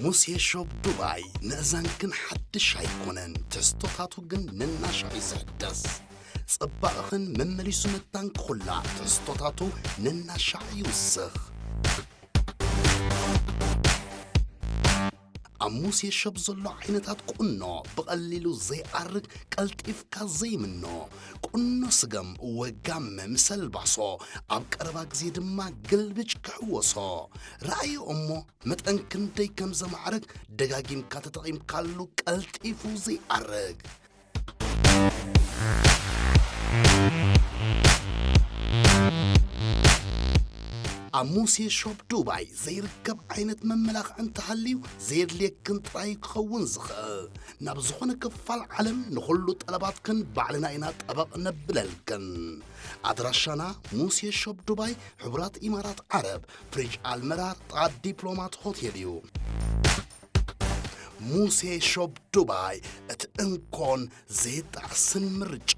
ሙሴ ሾፕ ዱባይ ንእዛንክን ሓድሽ ኣይኮነን፣ ትሕዝቶታቱ ግን ነናሻዕ እዩ ዝሕደስ። ጽባቕኽን መመሊሱ መታንክኹላ ትሕዝቶታቱ ነናሻዕ ይውስኽ። ኣብ ሙሴ ሾፕ ዘሎ ዓይነታት ቁኖ ብቐሊሉ ዘይኣርግ፣ ቀልጢፍካ ዘይምኖ፣ ቁኖ ስገም ወጋም ምሰልባሶ፣ ኣብ ቀረባ ግዜ ድማ ግልብጭ ክሕወሶ። ረኣዮ እሞ መጠን ክንደይ ከም ዘማዕርግ ደጋጊምካ ተጠቒምካሉ ቀልጢፉ ዘይኣርግ። ኣብ ሙሴ ሾፕ ዱባይ ዘይርከብ ዓይነት መመላኽዒ እንተሃልዩ ዘየድልየክን ጥራይ ክኸውን ዝኽእል። ናብ ዝኾነ ክፋል ዓለም ንኹሉ ጠለባትክን ባዕልና ኢና ጠበቕ ነብለልክን። ኣድራሻና ሙሴ ሾፕ ዱባይ፣ ሕቡራት ኢማራት ዓረብ፣ ፍሪጅ ኣልመራር፣ ጥቓ ዲፕሎማት ሆቴል እዩ። ሙሴ ሾፕ ዱባይ፣ እቲ እንኮን ዘይጣዕስን ምርጫ።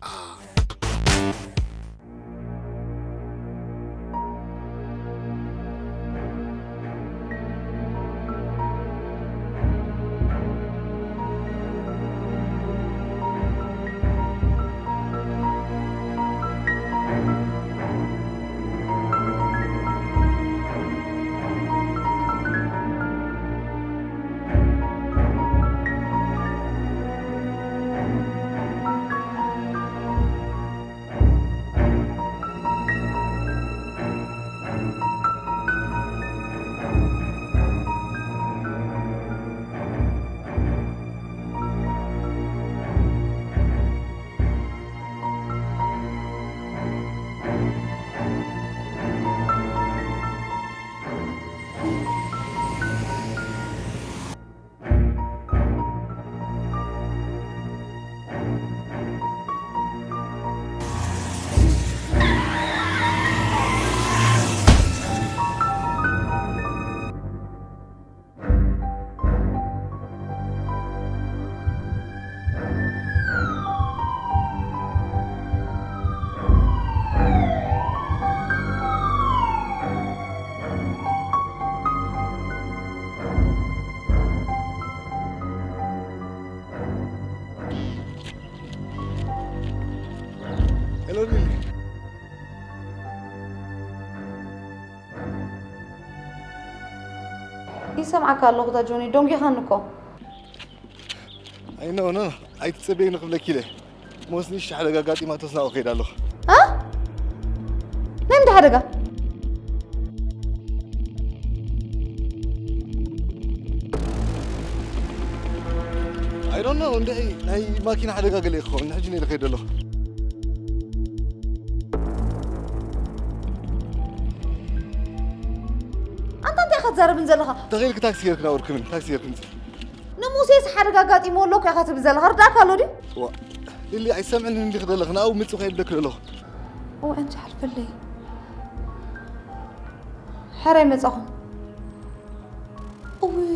ሄሎ ሊሊ። ይሰምዓካ ኣለኹ እታ ጆኒ፣ ደንጊኻኒ እኮ። ኣይ ኖ ኖ፣ ኣይትጸበይኒ ክብለኪ ኢለ። ሞስ ንእሽቶ ሓደጋ ኣጋጢማቶስ ናብኡ ከይደ ኣለኹ። እ? ናይ ምንታይ ሓደጋ? ኣይ ዶንት ኖ፣ እንድዒ ናይ ማኪና ሓደጋ ገለ ይኸውን። ንሕጂ ነይረ ከይደ ኣለኹ። ኣንታ እንታይ ኢኻ ትዛረብን ዘለኻ? ተኺእልኪ ታክሲ ጌርኪ ናብኡ ርክብኒ፣ ታክሲ ጌርኪ ምጺ። ንሙሴስ ሓደጋ ኣጋጢምዎ ኣሎ እኮ ኢኻ ትብል ዘለኻ፣ ርዳእካ ኣሎ ድዩ? ዋ፣ ሊሊ ኣይሰምዕን እንዲኺ ዘለኺ፣ ናብኡ ምጺ እኮ ይብለኪ ዘለኹ። እወ፣ ኣንቲ ሓልፈለይ። ሕራይ መጻኹም። እውይ።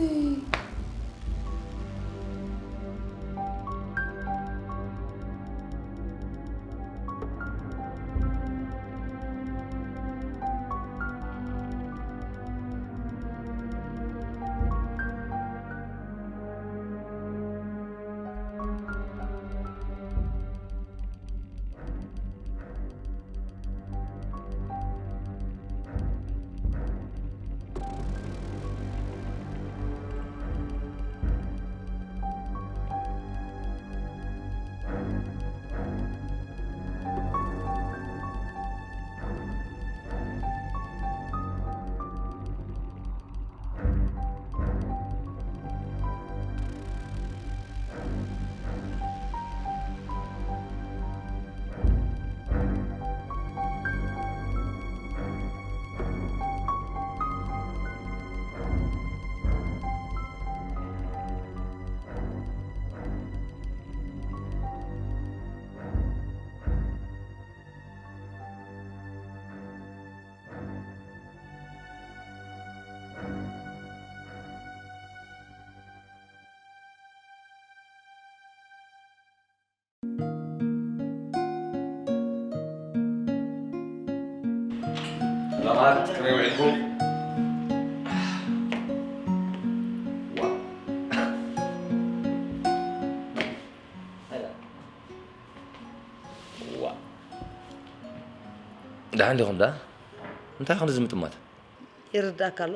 ሰላማት፣ ከመይ ውዒልኩም? ዋ፣ ደሓን ዲኹም ደኣ? እንታይ ኾን እዚ ምጥማት? ይርዳእካ ኣሎ።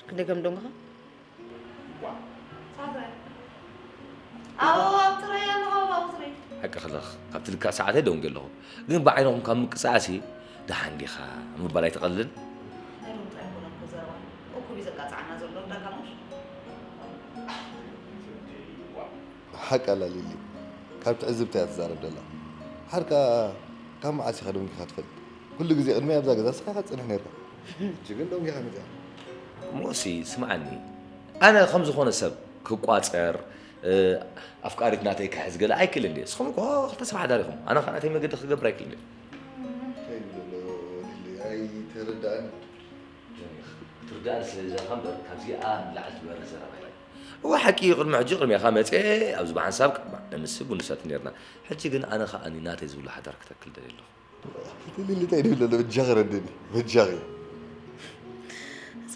ክንደይ ከም ደንጎኻ? ኣብኡ ኣብ ትረይ ኣለኻ ኣብኡ ትረይ። ሓቂ ከለኽ ካብቲ ልክዕ ሰዓተይ ደንጎ ኣለኹ። ግን ብዓይንኹም ካብ ምቅጻዕሲ ደሓን ዲኻ ምባል ኣይትቐልልን? ናይ ሎም ጥራይ ኮነ እኮ ዘረባ። እኩብ እዩ ዘቃጽዓና ዘሎ እንዳጋሞሽ። ሓቂ ኣላ ሊሊ፣ ካብ ትዕዝብታ እያ ትዛረብ ዘላ። ሓርካ ካብ መዓስ ኢኻ ደንጊኻ ትፈልጥ? ኩሉ ግዜ ቅድሚ ኣብዛ ገዛ ስኻ ኢኻ ትጸንሕ ነርካ። ሕጂ ግን ደንጊኻ መጺኻ። ሞሲ ስምዓኒ፣ ኣነ ከም ዝኾነ ሰብ ክቋጸር፣ ኣፍቃሪት ናተይ ክሕዝ ገለ ኣይክእልን ድየ? ንስኹም እኮ ክልተ ሰብ ሓዳር ኢኹም። ኣነ ኸኣ ናተይ መገዲ ክገብር ኣይክእልን ድየ? እንታይ ይብሎ ኣሎ ሊሊ? ኣይተረድኣኒ። ክትርድኣኒ ስለ ዝደለኻ እምበር ካብዚኣ ንላዕሊ ትበርህ ዘረባ የለን። እወ ሓቂ እዩ፣ ቅድሚ ሕጂ ቅድሜኻ መፅየ ኣብዚ ብሓንሳብ ነምስብ ቡን ንሰቲ ነርና። ሕጂ ግን ኣነ ኸኣ ናተይ ዝብሎ ሓዳር ክተክል ደልየ ኣለኹ። ሊሊ እንታይ ይብል ኣሎ? በጃኺ ረድእኒ በጃኺ።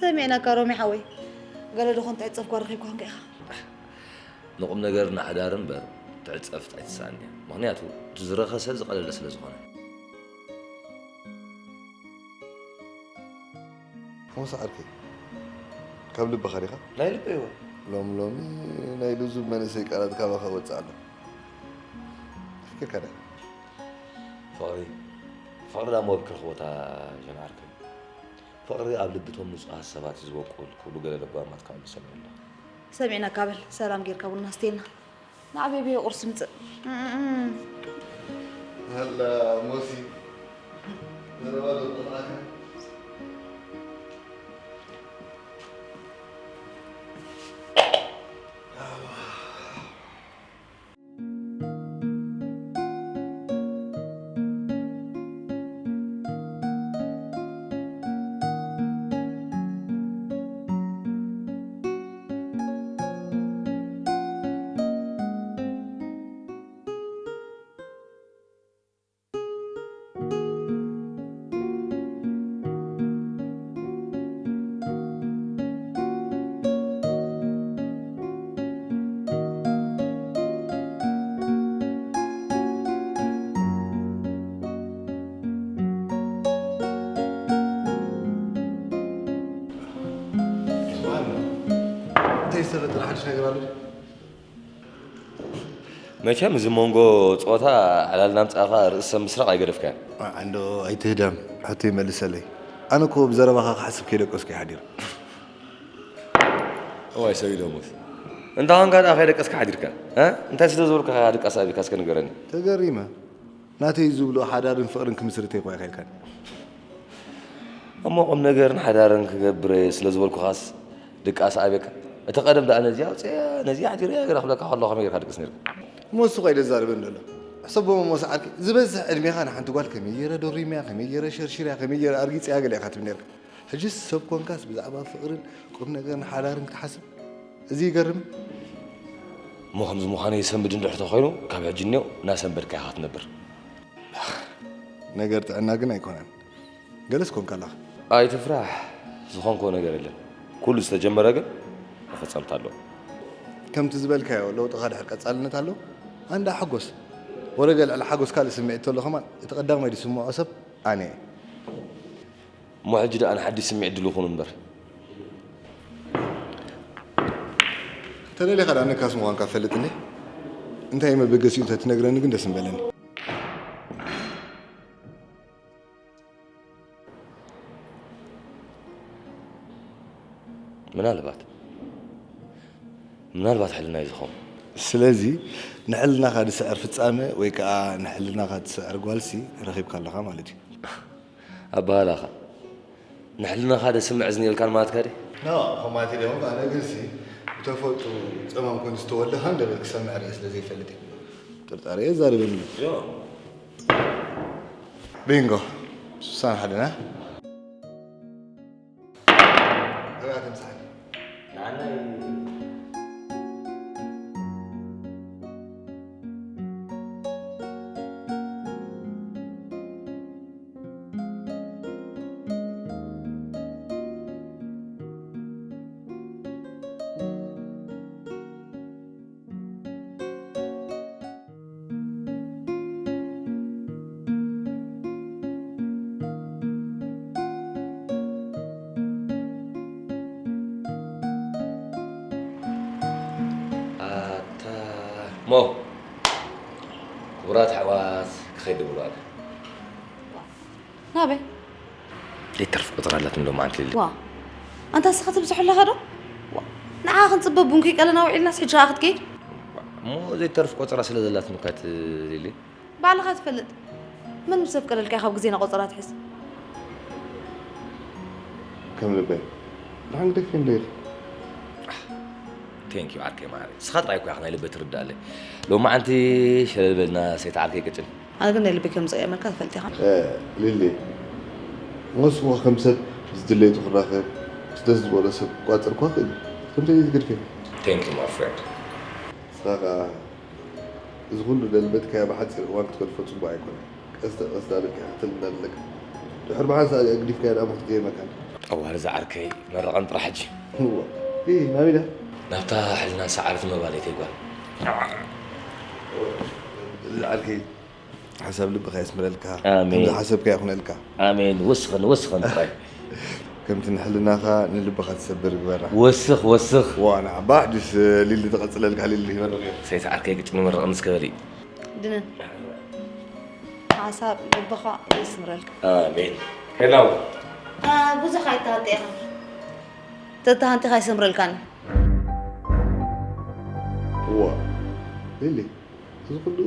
ሰሚዕናካ ሮሚ ሓወይ። ገለ ዶ ኾን ትዕጸፍ ጓል ረኺብካ ኾንካ ኢኻ? ንቁም ነገር ንሓዳር እምበር ትዕጸፍት ኣይትስኣን እያ። ምኽንያቱ እቲ ዝረኸሰ ዝቐለለ ስለ ዝኾነ። ሞሳ ዓርከይ ካብ ልብኻ ዲኻ? ናይ ልበይ እወ። ሎም ሎሚ ናይ ልዙብ መንእሰይ ቃላት ካባኻ ወፅእ ኣሎ። ኣፍኪርካ ዳ? ፍቕሪ ፍቕሪ ዳሞ ኣብ ክርኽ ቦታ ጀን ዓርከይ። ፍቕሪ ኣብ ልብቶም ንጹሃት ሰባት እዩ ዝበቁል ክብሉ ገለ ለባማት ክዕሉ ሰሚዐ ኣለኹ። ሰሚዕናካ በል ሰላም ጌርካ ቡና ኣስትየልና። ንዓበይ ብየ ቁርሲ ምጽእ። ሃላ ሞሲ ዘረባ ዶ ጠፋእካ? እንታይ ዝተፈጠረ ሓድሽ ነገር ኣሎ? መቸም እዚ መንጎ ጾታ ዕላል ናምጻእኻ ርእሲ ሰብ ምስራቕ ኣይገደፍካን። ኣንዶ ኣይትህደም፣ ሕቶ ይመልሰለይ። ኣነ እኮ ብዘረባኻ ክሓስብ ከይደቀስኩ እየ ሓዲረ። እዋይ ሰብ ኢሎሞስ። እንታ ኾንካ ደኣ ከይደቀስካ ሓዲርካ? እ? እንታይ ስለ ዝበልኩኻ ድቃስ ኣቢልካ እስከ ንገረኒ። ተገሪመ። ናተይ ዝብሎ ሓዳርን ፍቕርን ክምስርት ኣይኮ ኣይከልካን። እሞ ቁም ነገርን ሓዳርን ክገብር እየ ስለ ዝበልኩኻስ ድቃስ ኣቤካ። እቲ ቀደም ደኣ ነዚኣ ኣውፅአ ነዚኣ ኣሕዲረ ገለ ክብለካ ከሎ ከመይ ጌርካ ድቅስ ነርካ? እሞ እሱ ኳ ኣይደዛርበን ዘሎ። ሕሰቦ እሞ ሰዓርኪ ዝበዝሕ ዕድሜኻ ንሓንቲ ጓል ከመይ ገይረ ደሪመያ፣ ከመይ ገይረ ሸርሺረያ፣ ከመይ ገይረ ኣርጊፀያ ገለ ኢኻ ትብል ነርካ። ሕጅስ ሰብ ኮንካስ ብዛዕባ ፍቕርን ቁም ነገርን ሓዳርን ክትሓስብ እዚ ይገርም። እሞ ከምዚ ምዃነይ ይሰንብድ እንድሕር ተኾይኑ ካብ ሕጂ እኒኦ እናሰንበድካ ኢኻ ክትነብር። ነገር ጥዕና ግን ኣይኮነን። ገለስ ኮንካ ኣለኻ። ኣይትፍራሕ፣ ዝኾንኮ ነገር የለን። ኩሉ ዝተጀመረ ግን መፈጸምታ ኣለዎ። ከምቲ ዝበልካዮ ለውጥኻ ድሕር ቀጻልነት ኣሎ። ኣንዳ ሓጎስ ወረገ ልዕሊ ሓጎስ ካልእ ስምዒት ተሎ ከማን እቲ ቀዳማይ ዝስምዖ ሰብ ኣነ እየ። እሞ ሕጂ ደኣ ንሓድሽ ስምዒት ድሉው ኩኑ እምበር። ተደሊኻ ደኣ ነካስ ምዃንካ እፈልጥ እንዴ? እንታይ መበገሲኡ እንተትነግረኒ ግን ደስ ምበለኒ። ምናልባት ምናልባት ሕልና እዩ ዝኸውን። ስለዚ ንሕልናኻ ዝስዕር ፍጻመ ወይ ከኣ ንሕልናኻ ትስዕር ጓልሲ ረኺብካ ኣለኻ ማለት እዩ። ኣበሃህላኻ ንሕልናኻ ደስምዕ እዝኒ የብልካን ማለትካ ድዩ? ኖ፣ ከምኡ ማለት ኢለ ይኹን፣ ኣነ ግንሲ ብተፈጥሩ ጸማም ኮይኑ ዝተወልደ ሃንደበት ክሰምዕ ርእየ ስለ ዘይፈልጥ እየ። ጥርጣረ የዛርበኒ። ቢንጎ፣ ስሳን ሓደና። እሞ ክቡራት ኣሕዋት ክኸይድ ብሎ ኣለ። ናበይ? ዘይተርፍ ቁፅር ኣላትኒ ሎማዓንቲ ሊሊ። ዋ፣ ኣንታ ንስኻ ትብዝሖ ኣለኻ ዶ? ዋ፣ ንዓ ክንፅበ ቡን ከይቀለና ውዒልናስ ሕጂ ኸዓ ክትከይድ? እሞ ዘይተርፍ ቆፀራ ስለ ዘላትኒ እኳ እቲ ሊሊ። ባዕልኻ ትፈልጥ። መን ምስ ኣፍቀደልካ ኢኻ ካብ ግዜና ቆጸራ ትሕዝ? ከም ልበይ ብርሃን ግደፍ እንደ ኢኺ። ቴንክ ዩ ዓርከይ ማዕረይ፣ ንስኻ ጥራይ እኮ ኢኻ ናይ ልበይ ትርድኣለይ። ሎማዓንቲ ሸለል በልና ሰይቲ ዓርከይ ቅጭን። ኣነ ግን ናይ ልበይ ከም ዝቕየመልካ ትፈልጥ ኢኻ። እ፣ ሊሊ፣ ንስኹ ከም ሰብ ምስ ድሌቱ ክራኸብ፣ ምስ ደስ ዝበሎ ሰብ ክቋጸር እኳ ክእል እዩ። ከምዚ ትግድፍ ኢኻ። ቴንክ ዩ ማይ ፍሬንድ። ንስኻ ከኣ እዚ ኩሉ ደልበትካዮ ብሓጺር እዋን ክትገድፎ ጽቡቕ ኣይኮነን። ቀስተ ቀስተ ኣልኪ ክትልምዳ ኣለካ። ድሕሪ ብሓንሳእ ኣግዲፍካዮ ደኣ ክትቅየመካ። ጠዋሪ ዝዓርከይ መረቐን ጥራሕ ሕጂ። እዋ። ኢ ናቢዳ። ናብታ ሕልና ሰዓርት መባለይተይ ጓል። ዝዓርከይ ሓሳብ ልብኻ የስምረልካ። ኣሜን። ከምዚ ሓሰብካ ይኹነልካ። ኣሜን። ወስኽን ወስኽን ጥራይ። ከምቲ ንሕልናኻ ንልብኻ ትሰብር ግበራ። ወስኽ ወስኽ። ዋና ኣባ ድስ ሊሊ ተቐጽለልካ ሊሊ ይበርቕ። ሰይቲ ዓርከይ ግጭ ንመረቕ ምስ ከበሊ። ድነን ሓሳብ ልብኻ ይስምረልካ። ኣሜን። ሄላው ብዙሕ ኣይትሃንጢ ኢኻ። ተተሃንጢኻ ኣይሰምረልካን። እዋ ሊሊ እዚ ኩሉ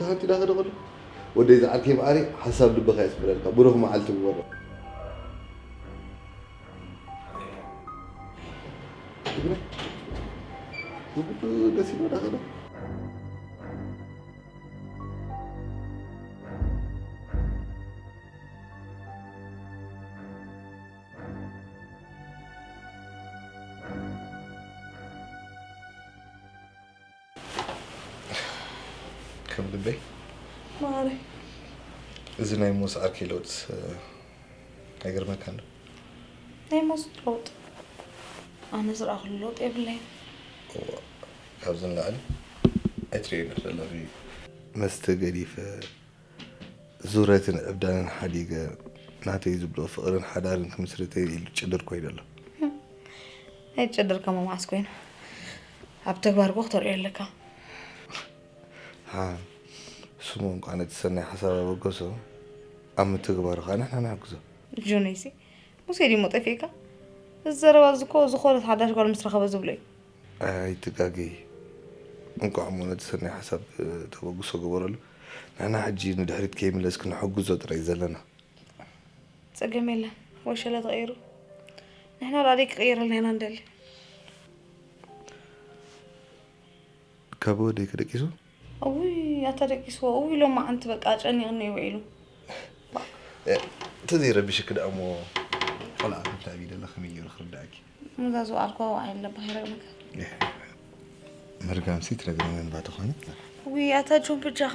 ተሃንጢ ዳኸደ ከሎ ወደይ ዝዓርከይ መዓሪ ሓሳብ ልብኻ የስምረልካ። ብሩኽ መዓልቲ ግበሮ። ዝብሉ ደስ ይብሉ ዳኸሎ ከም ልበይ ማሪ እዚ ናይ ሞስ ዓርከይ ለውጥስ ኣይገርመካን ዶ? ናይ ሞስ ለውጥ ኣነ ዝረኣኽሉ ለውጥ የብለይን። እዋ፣ ካብዚ ንላዕሊ ኣይትርእዮ ዶ ዘለኺ? መስተ ገዲፈ ዙረትን ዕብዳንን ሓዲገ ናተይ ዝብሎ ፍቕርን ሓዳርን ክምስርት እየ ኢሉ ጭድር ኮይኑ ኣሎ። ኣይትጨድር ከሞ መዓስ ኮይኑ ኣብ ተግባር እኮ ክተርእዮ ኣለካ። ሓ፣ ስሙ እንኳ ነቲ ሰናይ ሓሳብ ኣበገሶ፣ ኣብ ምትግባሩ ኸኣ ንሕና ንሕግዞ። ጆነይሲ፣ ሙሴ ድዩ እሞ ጠፊእካ? እዚ ዘረባ እዚ እኮ ዝኾነት ሓዳሽ ጓል ምስ ረኸበ ዝብሎ እዩ። ኣይትጋገዪ። እንቋዕ እሞ ነቲ ሰናይ ሓሳብ ተበግሶ ገበረሉ። ንሕና ሕጂ ንድሕሪት ከይምለስ ክንሕግዞ ጥራይ እዩ ዘለና። ጸገም የለን። ወሸለ ተቐይሩ። ንሕና ደኣ ደይ ክቕየረልና ኢና ንደሊ። ካብ ወደይ ከ ደቂሱ? እውይ ኣታ ደቂስዎ። እውይ ሎማዓንቲ በቃ ኣጨኒቕኒ እዩ ውዒሉ። ተዘይረብሽኪ ደኣ እሞ ቆልዓ ከብቲ ኣብይ ደላ ከመይ ገይሩ ክርድኣኪ? እዛ ዝወዓልኩዋ ውዓይ ኣለባ ይረግመካ። መርጋምሲ ትረግመኒ እንባ ተኾነ። እውይ ኣታ ጆን በጃኻ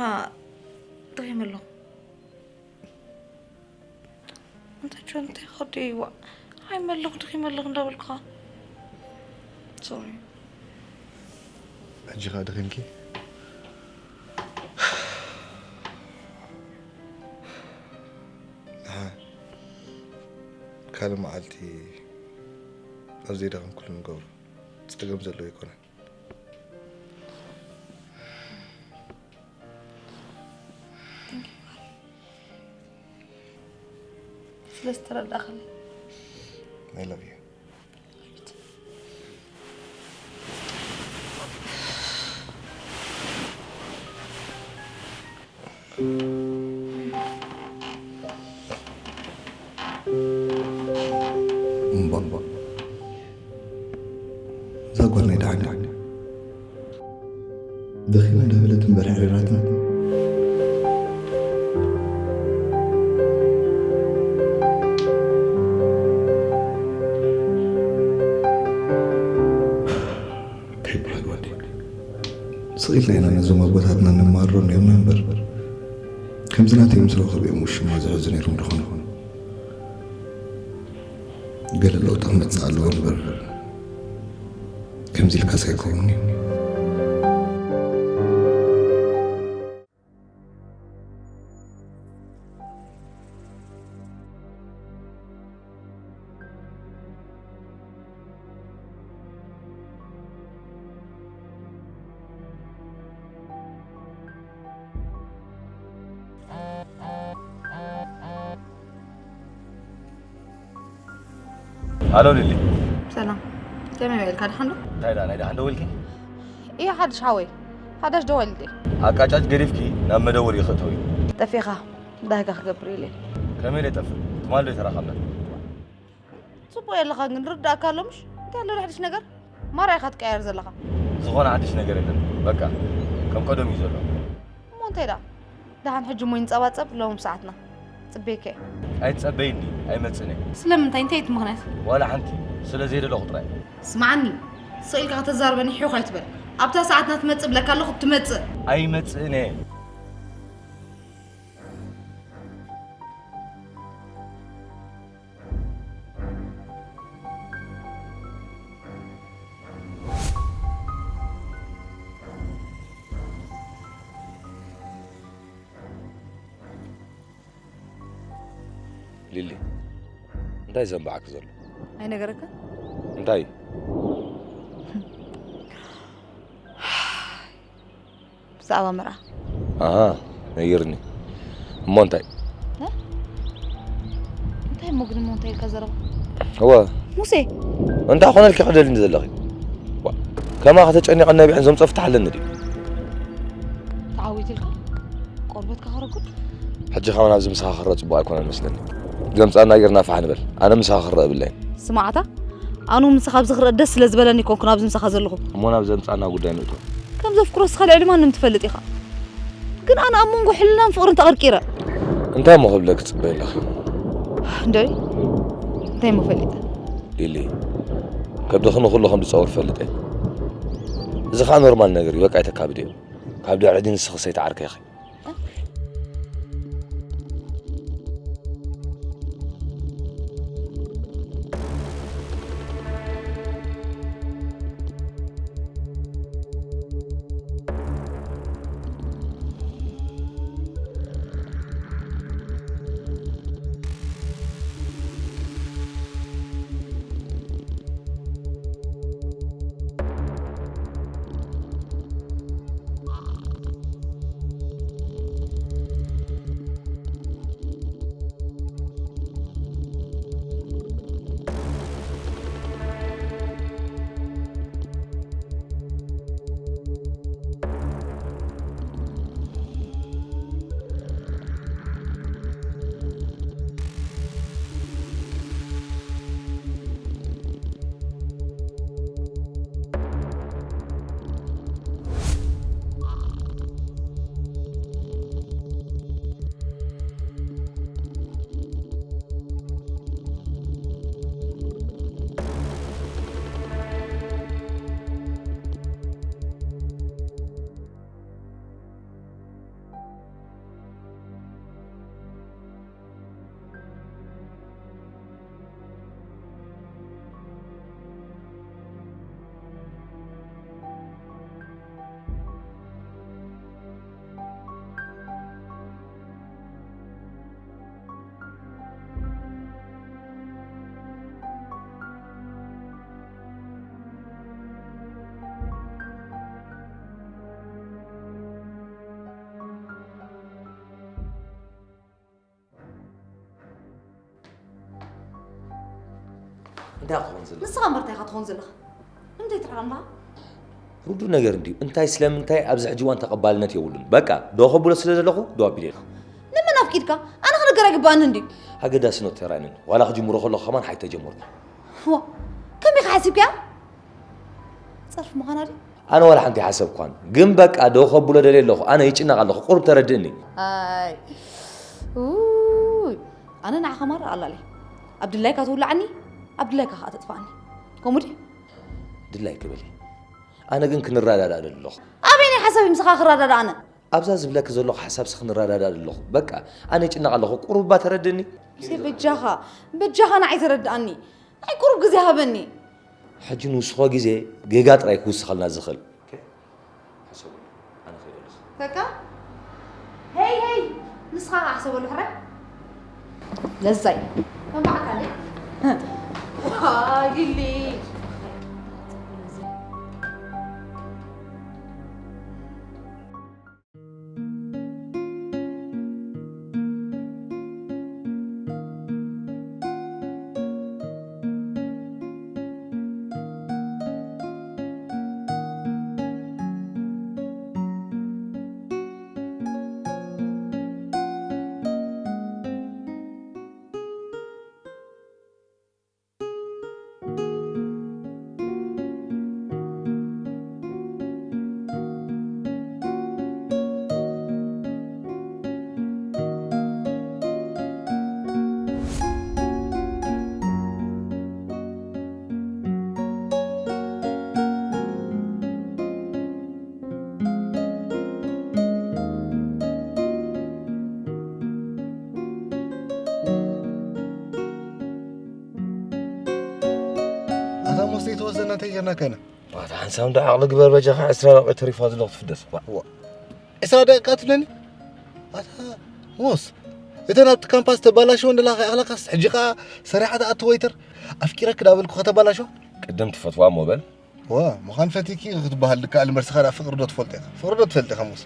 ደኺመ ኣለኹ። እንታይ ጆን እንታይ ኸዲ ይዋ። ሃይ መለኹ ድኺ መለኹ እንዳበልኩኻ። ሶሪ። ሕጂ ኸኣ ድኺምኪ? ኣሃ። ካልእ መዓልቲ ኣብ ዘይደኸምኩሉ ንገብሮ። ጸገም ዘለዎ ኣይኮነን። ስለ ዝተረዳእኽኒ። I love you. እምቧ። እዛ ጓል ናይ ደሓን ደሓን። ደኺመ እንዳበለት እምበር ሕሪራትና። እንታይ ይበሃል ወዲ? ስቕ ኢልና ኢና ነዞም ኣቦታትና ነማርሮም ነይርና እምበር፣ ከምዚ ናተይ ምስ ረኸቡ እዮም ውሽማ ዝሕዙ ነይሮም ዶ ኾኑ? ገለ ለውጢ ክመጽእ ኣለዎ እምበር፣ ከምዚ ኢልካስ ኣይከውንን እዩ። ሃሎ ሊሊ። ሰላም፣ ከመይ ውዒልካ? ደሓን ዶ? እንታይ ደኣ ናይ ደሓን ደው ኢልኪ? እየ ሓድሽ ሓወይ፣ ሓዳሽ ደወልቲ። ኣቃጫጭ ገዲፍኪ ናብ መደወሊ ክእተዊ። ጠፊእኻ እንታይ ኢኻ ክገብር ኢለ። ከመይ ኢለ ጠፍእ? ትማል ዶ ተራኸብና? ጽቡቕ የለኻ ግን ርዳእካ ኣሎ ምሽ? እንታይ ኣሎ ሓድሽ ነገር? ማራ ኢኻ ትቀያየር ዘለኻ። ዝኾነ ሓድሽ ነገር የለን። በቃ ከም ቀደም እዩ ዘሎ። እሞ እንታይ ደኣ? ደሓን ሕጂ እሞ ይንጸባጸብ ሎም ሰዓትና። ጽቤከ። ኣይትጸበይኒ፣ ኣይመጽእን እየ። ስለምንታይ? እንታይ እቲ ምኽንያት? ዋላ ሓንቲ፣ ስለ ዘይደለኹ ጥራይ። ስምዓኒ፣ ስቕ ኢልካ ከተዛርበኒ ሒኽ ኣይትበል። ኣብታ ሰዓትና ትመጽእ ብለካ ኣለኹ፣ ትመጽእ። ኣይመጽእን እየ። ሊሊ፣ እንታይ ዘንባዕክ ዘሎ? ኣይነገረካ? እንታይ? ብዛዕባ መርዓ። ኣሃ፣ ነጊርኒ። እሞ እንታይ? እ? እንታይ እሞ ግን እሞ እንታይ ኢልካ ዘረባ? እወ። ሙሴ። እንታይ ኮነልኪ ክደልኒ ዘለኺ? ዋ፣ ከማኺ ተጨኒቐ ነቢዐን ዘምፀፍታ ኣለኒ ድዩ? ተዓዊት ኢልካ? ቆርበትካ ከረጉድ? ሕጂ ከማን ኣብዚ ምሳኻ ክረአ ፅቡቕ ኣይኮነን መስለኒ። ዘምፃና ጌርና ፋሕ ንበል። ኣነ ምሳኻ ክረአ እብለይን። ስማዕታ ኣኑ ምሳኻ ኣብዚ ክረአ ደስ ስለ ዝበለኒ ኮንኩ ናብዚ ምሳኻ ዘለኹ። እሞ ናብ ዘምጻና ጉዳይ ንእቶ። ከም ዘፍቅሮ እስኻ ልዕሊ ማንም ትፈልጥ ኢኻ። ግን ኣነ ኣብ መንጎ ሕልናን ፍቕርን ተቐርቂረ። እንታይ እሞ ክብለኪ ትጽበይ ኣለኺ? እንደ እንታይ እሞ ፈሊጠ? ሊሊ፣ ከብድኺ ንኹሉ ከም ዝጸውር ፈልጠ። እዚ ኸኣ ኖርማል ነገር እዩ፣ በቃ ኣይተካብድዮ። ካብ ድሕሪቲ ንስኺ ሰይትዓርከኺ። እንታይ ክኾን ዘሎ? ንስኻ እምበር እንታይ ኢኻ ትኾን ዘለኻ? ንምንታይ ትርዓም ኣለኻ? ርዱእ ነገር እንድዩ። እንታይ ስለምንታይ ኣብዚ ሕጂ እዋን ተቐባልነት የብሉን። በቃ፣ ዶ ከብሎ ስለ ዘለኹ፣ ዶ ኣቢለ ኢልካ። ንመን ኣፍቂድካ? ኣነ ክነገር ኣይግባኣንን ድዩ? ኣገዳሲ ኖት ተራእንን። ዋላ ክጅምሮ ከለኹ ከማን ሓይ ተጀመርኩ። ዋ፣ ከመይ ኢኻ ሓሲብካያ? ጸርፊ ምዃና ድዩ? ኣነ ዋላ ሓንቲ ሓሰብኳን። ግን በቃ፣ ዶ ከብሎ ደልየ ኣለኹ። ኣነ ይጭነቕ ኣለኹ። ቁሩብ ተረድእኒ። ኣይ፣ ውይ፣ ኣነ ንዓኻ ማራ ኣላለይ። ኣብ ድላይካ ትውልዓኒ፣ ኣብ ድላይካ ከኣ ተጥፍኣኒ። ከምኡ ድዩ? ድላይኪ በሊ። ኣነ ግን ክንረዳዳእ ደሊ ኣለኹ። ኣበየናይ ሓሳብ እየ ምሳኻ ክረዳዳእ ኣነ? ኣብዛ ዝብለኪ ዘለኹ ሓሳብሲ ክንረዳዳእ ደሊ ኣለኹ። በቃ፣ ኣነ ይጭነቕ ኣለኹ። ቁሩብ እባ ተረድእኒ። ሙሴ፣ በጃኻ፣ በጃኻ ንዓይ ተረድኣኒ። ናይ ቁሩብ ግዜ ሃበኒ። ሕጂ ንውስኾ ግዜ ጌጋ ጥራይ ክውስኸልና ዝኽእል። ሕሰበሉ፣ ኣነ ኸይደ ኣለኹ። በቃ፣ ሄይ፣ ሄይ፣ ንስኻ ኸዓ ሕሰበሉ ሕራይ። ለዛይ። ከም በዓልካ እንዴ? ዋይ፣ ሊሊ። ተወዘና እንታይ ጌርናካ ኢና? ዋታ ሓንሳብ እንዶ ዓቕሊ ግበር በጃኻ፣ ዕስራ ደቂቕ ተሪፋ ዘሎ ክትፍደስ። ዋ። ዋ። ዕስራ ደቂቃ ትብለኒ? ኣታ ሞስ፣ እተን ኣብቲ ካምፓስ ተባላሽወን ዘለኻ ከይኣኽለካስ፣ ሕጂ ኸኣ ሰሪሓ ትኣቱ ወይተር? ኣፍቂረኪ ዳበልኩ ከተባላሽዋ? ቅድም ትፈትዋ እሞ በል። ዋ፣ ምዃን ፈቲኪ ክትበሃል ድከኣል እምበር፣ ንስኻ ደኣ ፍቕሪ ዶ ትፈልጦ ኢኻ? ፍቕሪ ዶ ትፈልጥ ኢኻ ሞስ?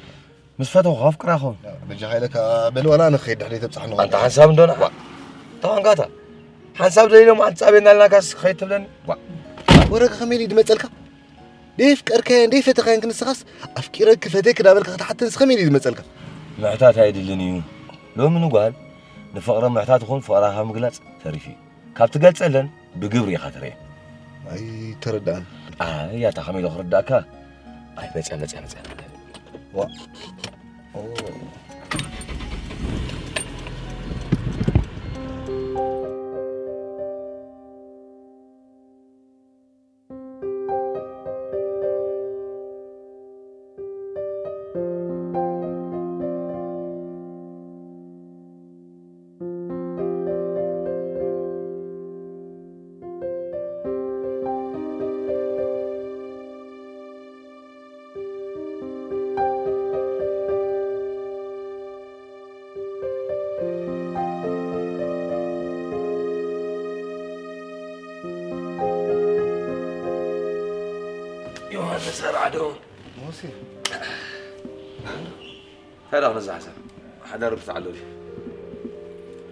ምስ ፈተኹ ከፍቅራ ኸውን። በጃኻ ኢለካ በል፣ ዋላ ኣነ ክኸይድ ድሕረይ ተብጽሓኒ። ኣንታ ሓንሳብ እንዶ ንዓ። ዋ። ተኾንካታ። ሓንሳብ ደሊሎም ኣትጻበየና ኢልናካስ ክኸይድ ትብለኒ? ዋ። ወረቀ ከመይ ኢሉ ድመጸልካ? ደይፍቀርካዮን ደይፈተኻዮን ክንስኻስ፣ ኣፍቂረኪ ፈትየኪ ዳበልካ ክትሓተንስ ከመይ ኢሉ ድመጸልካ? ምሕታት ኣይድልን እዩ። ሎሚ ንጓል ንፍቕሪ ምሕታት ይኹን ፍቕራኻ ምግላጽ ተሪፉ እዩ። ካብ ትገልጸለን ብግብሪ ኢኻ ትርእየን። ኣይተረድኣን። ኣይ፣ ያታ ከመይ ኢለ ክርዳእካ? ኣይ፣ መጽያ፣ መጽያ፣ መጽያ። ዋ። ኦ። ዮሃንስ ኣርዓዶም። ሙሴ። እንታይ ደኣ ክንዛሓሰብ? ሓዳር ርብታ ኣሎ ድዩ?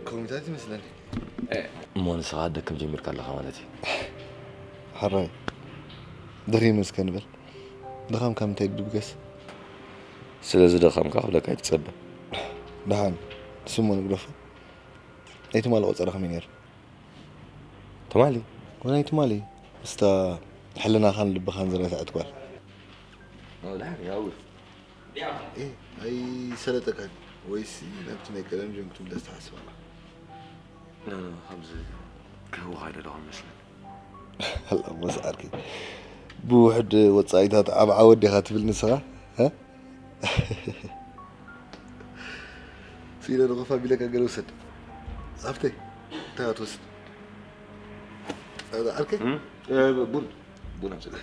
ኮሚታት ይመስለኒ። እ፣ እሞ ንስኻ ደክም ጀሚርካ ኣለኻ ማለት እዩ። ሓራይ፣ ደሪኑ እስከ ንበል። ድኻምካ ምንታይ ድብገስ? ስለ ዝደኸምካ ክብለካ ኣይትጸበ። ደሓን፣ ንሱ እሞ ንግደፎ። ናይ ትማሊ ቆጸራ ከመይ ነይሩ? ትማሊ? ኮናይ ትማሊ፣ ምስታ ሕልናኻን ልብኻን ዝረትዐት ጓል። ኦ፣ ደሓን፣ ያው። ኤ፣ ኣይሰለጠካን ወይስ ናብቲ ናይ ቀደም ጆን ክትምለስ ትሓስብ ኣለኻ? ኖ፣ ኖ፣ ከምዚ ክህወኽ ኣይደለኹን መስለኒ። ኣላ፣ ሞስ ዓርከይ፣ ብውሕድ ወጻኢታት ኣብ ዓወት ዲኻ ትብል ንስኻ? እ? ስኢነ ንኸፍ ኣቢለካ ገለ ውሰድ። ሃፍተይ፣ እንታይ ኢኻ ትወስድ? ዓርከይ? እም? እ፣ ቡን፣ ቡን ኣምጽእ።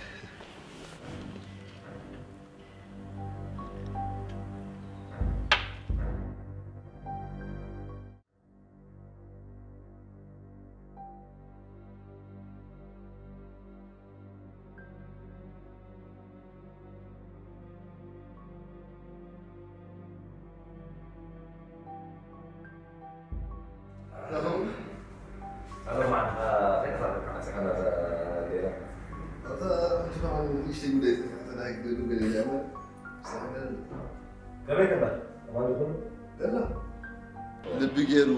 ከመይ ከላ? ኣማን ይኹን? ደላ። ልቢ ገይሩ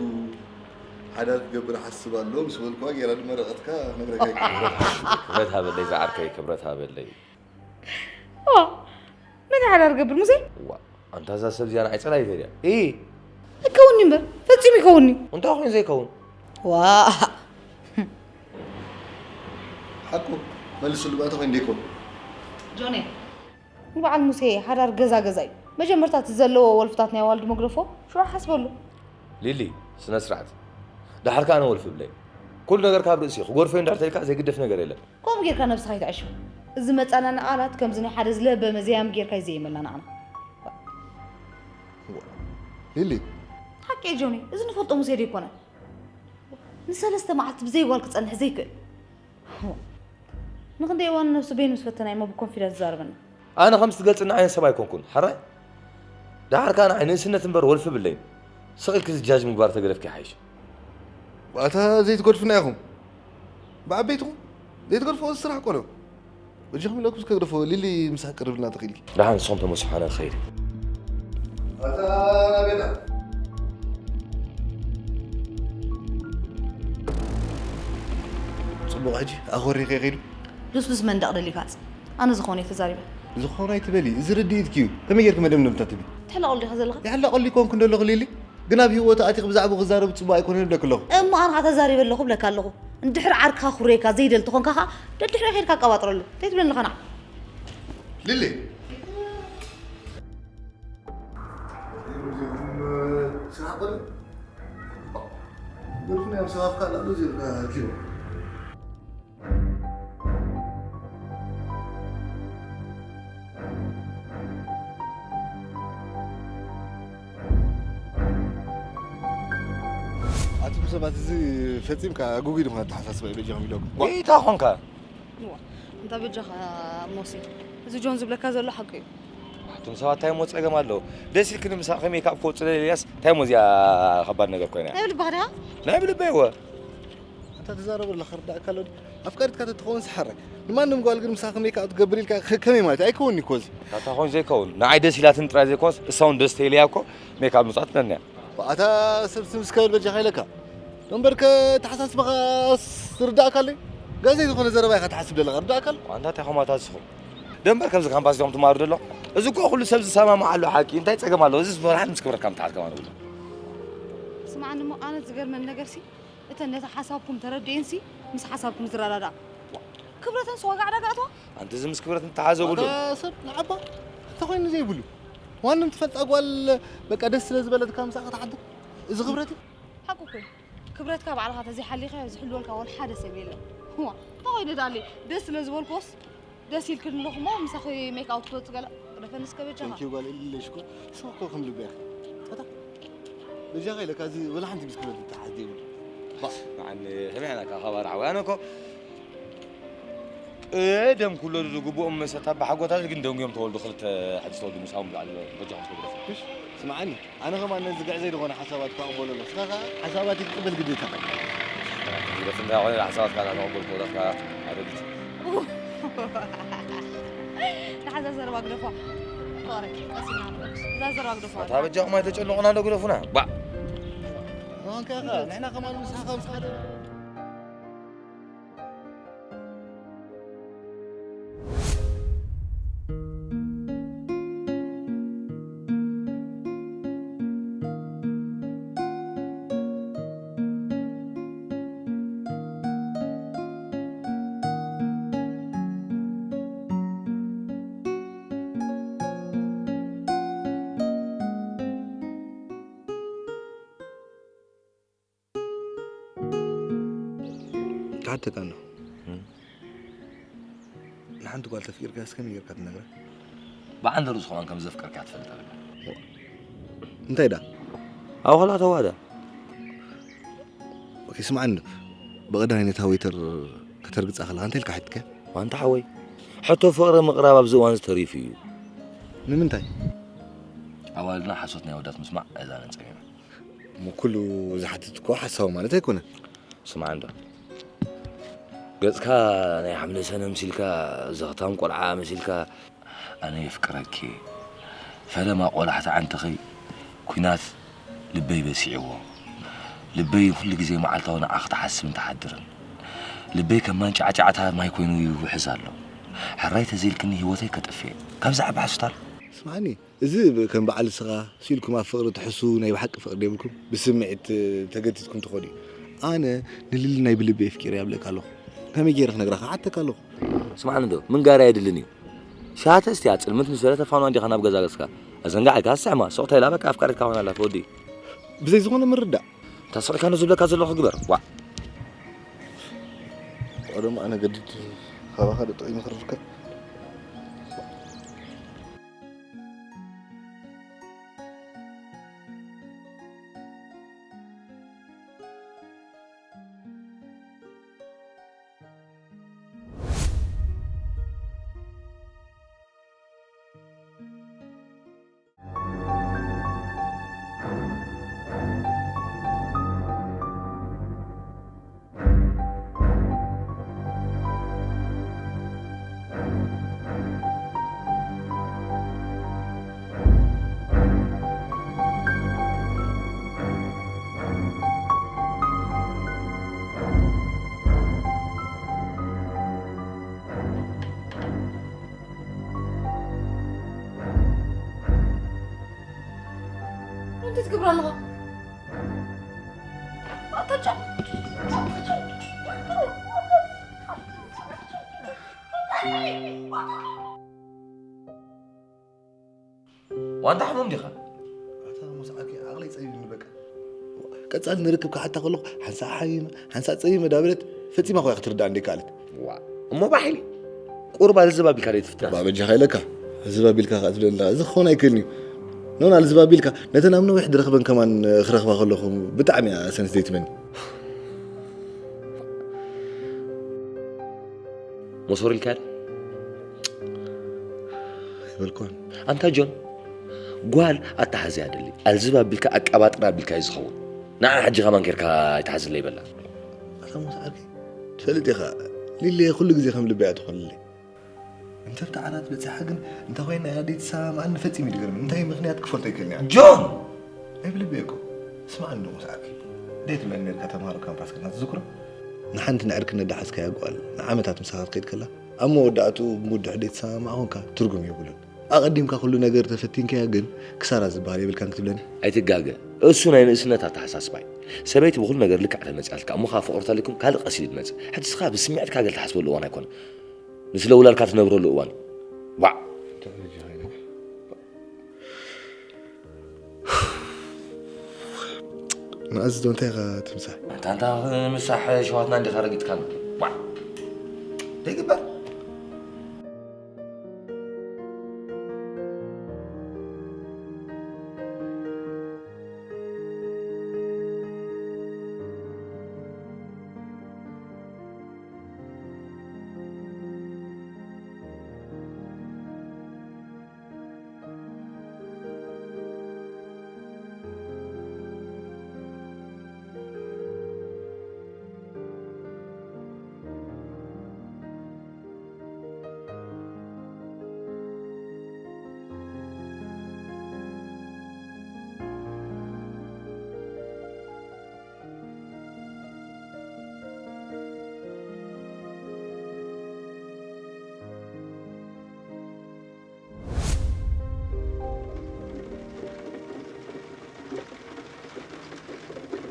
ሓዳር ክገብር ሓስብ ኣሎ ምስ በልኩዋ፣ ገይራ ድማ ወረቐትካ ክነግረካ ይከኣል። ክብረት ሃበለይ ዝዓርከይ፣ ክብረት ሃበለይ። ዋ፣ መን ሓዳር ገብር ሙሴ? ዋ፣ ኣንታ እዛ ሰብ እዚኣ ንዓይ ጸላኢተይ ድያ? ኢ! ኣይከውን'ዩ እምበር፣ ፈጺሙ ኣይከውን'ዩ። እንታይ ኮይኑ ዘይከውን? ዋ። ሓቁ፣ መልስሉ፣ ባእታ ኮይኑ ደይኮን። ጆኔ፣ ንበዓል ሙሴ ሓዳር ገዛ ገዛ እዩ። መጀመርታ እቲ ዘለዎ ወልፍታት ናይ ኣዋልድ መግደፎ ሽዑ ሓስበሉ። ሊሊ፣ ስነ ስርዓት። ደሓር ከኣ ኣነ ወልፊ ብለይ። ኩሉ ነገር ካብ ርእሲ ክጎድፎ እንድሕር ተልካ ዘይግደፍ ነገር የለን። ከምኡ ጌርካ ነብስኻ ኣይትዕሽው። እዚ መጸናንዒ ቃላት ከምዚ ናይ ሓደ ዝለበመ ዘያሚ ጌርካ እዩ ዘየመናናዕና። ሊሊ። ሓቂ እዩ ጆኒ፣ እዚ ንፈልጦ ሙሴ ዶ ኣይኮነን? ንሰለስተ መዓልቲ ብዘይ ጓል ክጸንሕ ዘይክእል። ንኽንደይ እዋን ነብሱ በይኑ ምስ ፈተና እሞ ብኮንፊደንስ ዝዛረበና። ኣነ ከም ዝትገልጽኒ ዓይነት ሰብ ኣይኮንኩን። ሓራይ? ደሓር ከኣ ንዓይ ንእስነት እምበር ወልፊ ብለይን። ስቕ ኢልኪ ዝጃጅ ምግባር ተገደፍኪ ይሓይሽ። ኣታ ዘይትገድፉና ኢኹም። ብዓበይትኹም ዘይትገድፍዎ ስራሕ ቆልዑ። በጃኹም ኢለኩም እስከ ግደፍዎ፣ ሊሊ ምሳሕ ቅርብልና ተኽኢልኪ። ደሓን ንስኹም ተመስሑ፣ ኣነ ክኸይድ። ኣታ ናቤላ። ጽቡቕ፣ ሕጂ ኣኾሪኸ ይኸይዱ። ልስሉስ መንደቕ ደሊካጽ። ኣነ ዝኾነ እየ ተዛሪበ። ዝኾነ ኣይትበሊ፣ እዚ ርድኢትኪ እዩ። ከመይ ጌርኪ መደምደምታ ትህቢ? ትሕለቐሉ ዲኻ ዘለኻ? ይሕለቐሉ ኣይኮንኩን ዘለኹ ሊሊ። ግን ኣብ ህይወቱ ኣቲኺ ብዛዕባኡ ክዛረብ ጽቡቕ ኣይኮነን ይብለኪ ኣለኹ። እሞ ኣነ ኸኣ ተዛሪበ ኣለኹ እብለካ ኣለኹ። እንድሕር ዓርክኻ ኩርየካ ዘይደሊ ተኾንካ ኸኣ ደድሕሪኡ ኬድካ ኣቀባጥረሉ። እንታይ ትብለኒ ኣለኻ ንዓ? ሊሊ። ስራሕ ቆልዑ። ደርፉ ናይ ሰብ ኣፍካ ላሉ ዜብካ ኣርኪቡ። ሰባት እዚ ፈጺምካ ግጉይ ድኾነ ኣተሓሳስባ እዩ በጃኹም ኢለኩም። ወይ እታ ኾንካ እዋ፣ እንታ በጃኻ ሞሲ፣ እዚ ጆን ዝብለካ ዘሎ ሓቂ እዩ። ኣቱም ሰባት እንታይ ሞ ጸገም ኣለዎ? ደስ ኢልክኒ ምሳኺ ሜካፕ ክወጽእ ኢልያስ እንታይ ሞ እዚኣ ከባድ ነገር ኮይና እያ? ናይ ብልባኻ ዲኻ? ናይ ብልበይ እወ። ኣንታ ትዛረብ ኣለኻ ርዳእካ ኣሎ። ኣፍቃሪትካ ተትኸውን ሰሓራይ ንማንም ጓል ግን ምሳኺ ሜካፕ ትገብር ኢልካ ከ- ከመይ ማለት እዩ? ኣይከውንኒ እኮ እዚ። ኣታ ኾን ዘይከውን ንዓይ ደስ ኢላትን ጥራይ ዘይኮንስ እሳውን ደስ ተይልያ እኮ ሜካፕ ምጻት ነንያ። ኣታ ሰብ ስምስ ከብል በጃኻ ኢለካ እምበርከ ተሓሳስባኻ ዝርዳእካ ኣለይ። ጋዜይ ዝኾነ ዘረባ ኢኻ ትሓስብ ዘለኻ ርዳእካ ኣሎ። ኣንታ እንታይ ኾማታት ስኹም ደንበር ከምዚ ካምፓስ ዲኹም ትማሩ ደሎ? እዚ እኮ ኩሉ ሰብ ዝሰማማዕ ኣሎ ሓቂ እንታይ ጸገም ኣለዎ? እዚ ዝበርሃን ምስ ክብረትካ ምትሓት ከማን ብሎ ስምዓኒ እሞ ኣነ ዝገርመኒ ነገር ሲ እተን ነቲ ሓሳብኩም ተረዲኤን ሲ ምስ ሓሳብኩም ዝረዳዳ ክብረተን ሲ ዋጋ ዕዳጋ ኣትዋ ኣንቲ እዚ ምስ ክብረት ምትሓዘ ብሉ ኣታ ሰብ ንዓባ ተኾይኑ ዘይብሉ ዋንም ትፈልጣ ጓል በቃ ደስ ስለ ዝበለትካ ምሳኻ ትሓድር እዚ ክብረት እዩ። ሓቁ እኮ እዩ። ክብረትካ ባዕልኻ ተዘይሓሊኻዮ ዝሕልወልካ ወላ ሓደ ሰብ የለን። እዋ እንታይ ኮይኑ ደኣ ደስ ስለ ዝበልኩስ ደስ ኢልክኒ ኣለኹ እሞ ምሳኺ ሜክ ኣውት ክትወጽእ ገለ ቅደፈኒ እስከ በጃኻ። Thank you ጓል ኢለሽ እኮ ንስኺ እኮ ከም ልበይ ኢኺ። ኣታ በጃኻ ኢለካ እዚ ወላ ሓንቲ ምስ ክብረት ይተሓዝ ዘይብሉ። ባ ንዓኒ ከመይ ኣነ ካብ ከባር ሓወይ ኣነ እኮ ቀደም ክውለዱ ዝግብኦም መሰታት ብሓጎታት ግን ደንጉዮም ተወልዱ ክልተ ሕጂ ተወልዱ ምሳኹም ዝዓለበ በጃኹም ትወልዱ። እሽ ስምዓኒ ኣነ ከማን ነዚ ግዕዘይ ዝኾነ ሓሳባትካ እቕበሎ ኣለኹ። ንስኻ ከኣ ሓሳባተይ ክትቅበል ግዴታኻ እዩ። ግደፍ እንታይ ኾነ ሓሳባትካ ናተቐበልኩ ወዳትካ ኣረጊት። ንሓዛ ዘረባ ግደፎ። ፍቕረይ፣ ቀሲና ንበል። እዛ ዘረባ ግደፎ። እታ በጃኹም ኣይተጨንቑና ዶ ግደፉና። ባእ። ንሕና ከማን ምሳኻ ምሳኻ ክሓተካ ኣሎ ንሓንቲ ጓል ተፍቂርካ እስከመይ ጌርካ ትነግራ ብዓንደሩ ዝኾን ከም ዘፍቀርካ ትፈልጥ ኣብላ እንታይ ዳ ኣብ ኾላ ተዋዳ ኦኬ ስምዓኒ ዶ ብቐዳማይ ነታ ወይተር ከተርግጻ ከለኻ እንታይ ኢልካ ሓቲትካ ዋንታ ሓወይ ሕቶ ፍቕሪ ምቕራብ ኣብዚ እዋን ዝተሪፉ እዩ ንምንታይ ኣዋልድና ሓሶት ናይ ወዳት ምስማዕ ኣእዛነን ጸሚመን እሞ ኩሉ ዝሓትት እኮ ሓሳዊ ማለት ኣይኮነን። ስማዕ እንዶ ገጽካ ናይ ሓምለ ሰነ ምሲልካ ዘኽታም ቆልዓ መሲልካ ኣነ የፍቅረኪ ፈለማ ቆላሕቲ ዓንተኺ ኲናት ልበይ በሲዕዎ ልበይ ኩሉ ግዜ መዓልታዊ ንዓኺ ትሓስብን ትሓድርን ልበይ ከም ማንጫዕጫዕታ ማይ ኮይኑ ይውሕዝ ኣሎ ሕራይ ተዘይልክኒ ህይወተይ ከጥፍእ ካብዚ ዓቢ ሓሱት ኣሎ ስማዕኒ እዚ ከም በዓል እስኻ ስኢልኩም ኣብ ፍቕሪ ትሕሱ ናይ ብሓቂ ፍቕሪ ደይብልኩም ብስምዒት ተገቲትኩም ትኸዱ እዩ ኣነ ንልሊ ናይ ብልቢ የፍቂረ ያብለካ ኣለኹ ከመይ ገይረ ክነግራ ክዓተካ ኣለኹ ስምዓኒ ዶ ምንጋር ኣየድልን እዩ ሻተ እስቲያ ጽልምት ምስ በለ ተፋኑ እንዲኻ ናብ ገዛ ገጽካ ኣዘንጋዕልካ ኣስዕማ ሱቕታ ኢላ በቃ ኣፍቃሪትካ ኾና ኣላ ተወዲ ብዘይ ዝኾነ ምርዳእ እታ ስቕልካ ዶ ዝብለካ ዘለኹ ግበር ዋዕ ቀደም ኣነ ገድድ ካባኻ ዶ ጥዑይ ምኽሪ ርከብ እንታይ ትገብር ኣለኻ? ዋንታ ሕሙም ዲኻ? ኣታ ሙስ ዓኪ ዓቕለይ ጸቢብኒ በቃ። ቀጻሊ ንርክብ ክሓታ ከለኹ ሓንሳእ ሓሚመ ሓንሳእ ጸሚመ ዳበለት ፈጺማ ኮያ ክትርዳእ እንደይከኣለት። ዋ እሞ ባሒሊ ቁርባ ዝዝብ ኣቢልካ ደይ ትፍትና። ባ በጃኻ ኢለካ ዝብ ኣቢልካ ከኣ ትብለኒ ኣለኻ። እዚ ክኸውን ኣይክእልን እዩ። ኖና ልዝባቢልካ ነተን ኣብ ነዊሕ ድረኽበን ከማን ክረኽባ ከለኹ ብጣዕሚ እያ ሰንስ ዘይትመኒ። መሶር ኢልካ ዶ? ኣይበልኳን። ኣንታ ጆን፣ ጓል ኣተሓዝያ ደሊ ኣልዝብ ኣቢልካ ኣቀባጥራ ኣቢልካ እዩ ዝኸውን። ንዓ ሕጂ ከማን ጌርካ ኣይትሓዝለይ በላ። ኣታ ሞስ ዓርከይ፣ ትፈልጥ ኢኻ፣ ሊሊ ኩሉ ግዜ ከም ልበይ እያ ትኾንለይ። እንተ ኣብቲ ዓራት በጺሓ ግን እንተ ኮይና እያ ደይትሰማማዓኒ ፈጺሙ እዩ ዝገርመኒ። እንታይ ምኽንያት ክፈልጦ ኣይክእልን እየ። ጆን! ናይ ብልቢ እኮ። ስማዕኒ ዶ ሞስ ዓርከይ፣ እንታይ ትብለኒ ነርካ ተምሃሮ ካምፓስ ከድና ትዝክሮ? ንሓንቲ ንዕርክነት ዝሓዝካያ ጓል ንዓመታት ምሳኻ ክትከይድ ከላ ኣብ መወዳእትኡ ብሙድሕ ደይትሰማማዕ ኮንካ ትርጉም የብሉን። ኣቐዲምካ ኩሉ ነገር ተፈቲንካያ ግን ክሳራ ዝበሃል የብልካን ክትብለኒ? ኣይትጋገ። እሱ ናይ ንእስነት ኣተሓሳስባ እዩ። ሰበይቲ ብኹሉ ነገር ልክዕ ተመጽኣልካ እሞ ከኣ ፍቕሪ ተልኩም ካልእ ቀስ ኢሉ ትመጽእ። ሕጂ እስኻ ብስምዒትካ ገለ ትሓስበሉ እዋን ኣይኮነን። ንስለ ውላድካ ትነብረሉ እዋን እዩ። ዋዕ! መኣዝ ዶ እንታይ ኢኻ ትምሳሕ? ኣንታ፣ ኣንታ ምሳሕ ሸዋትና እንዲኻ ረጊጥካና። ዋዕ! ዘይግበር።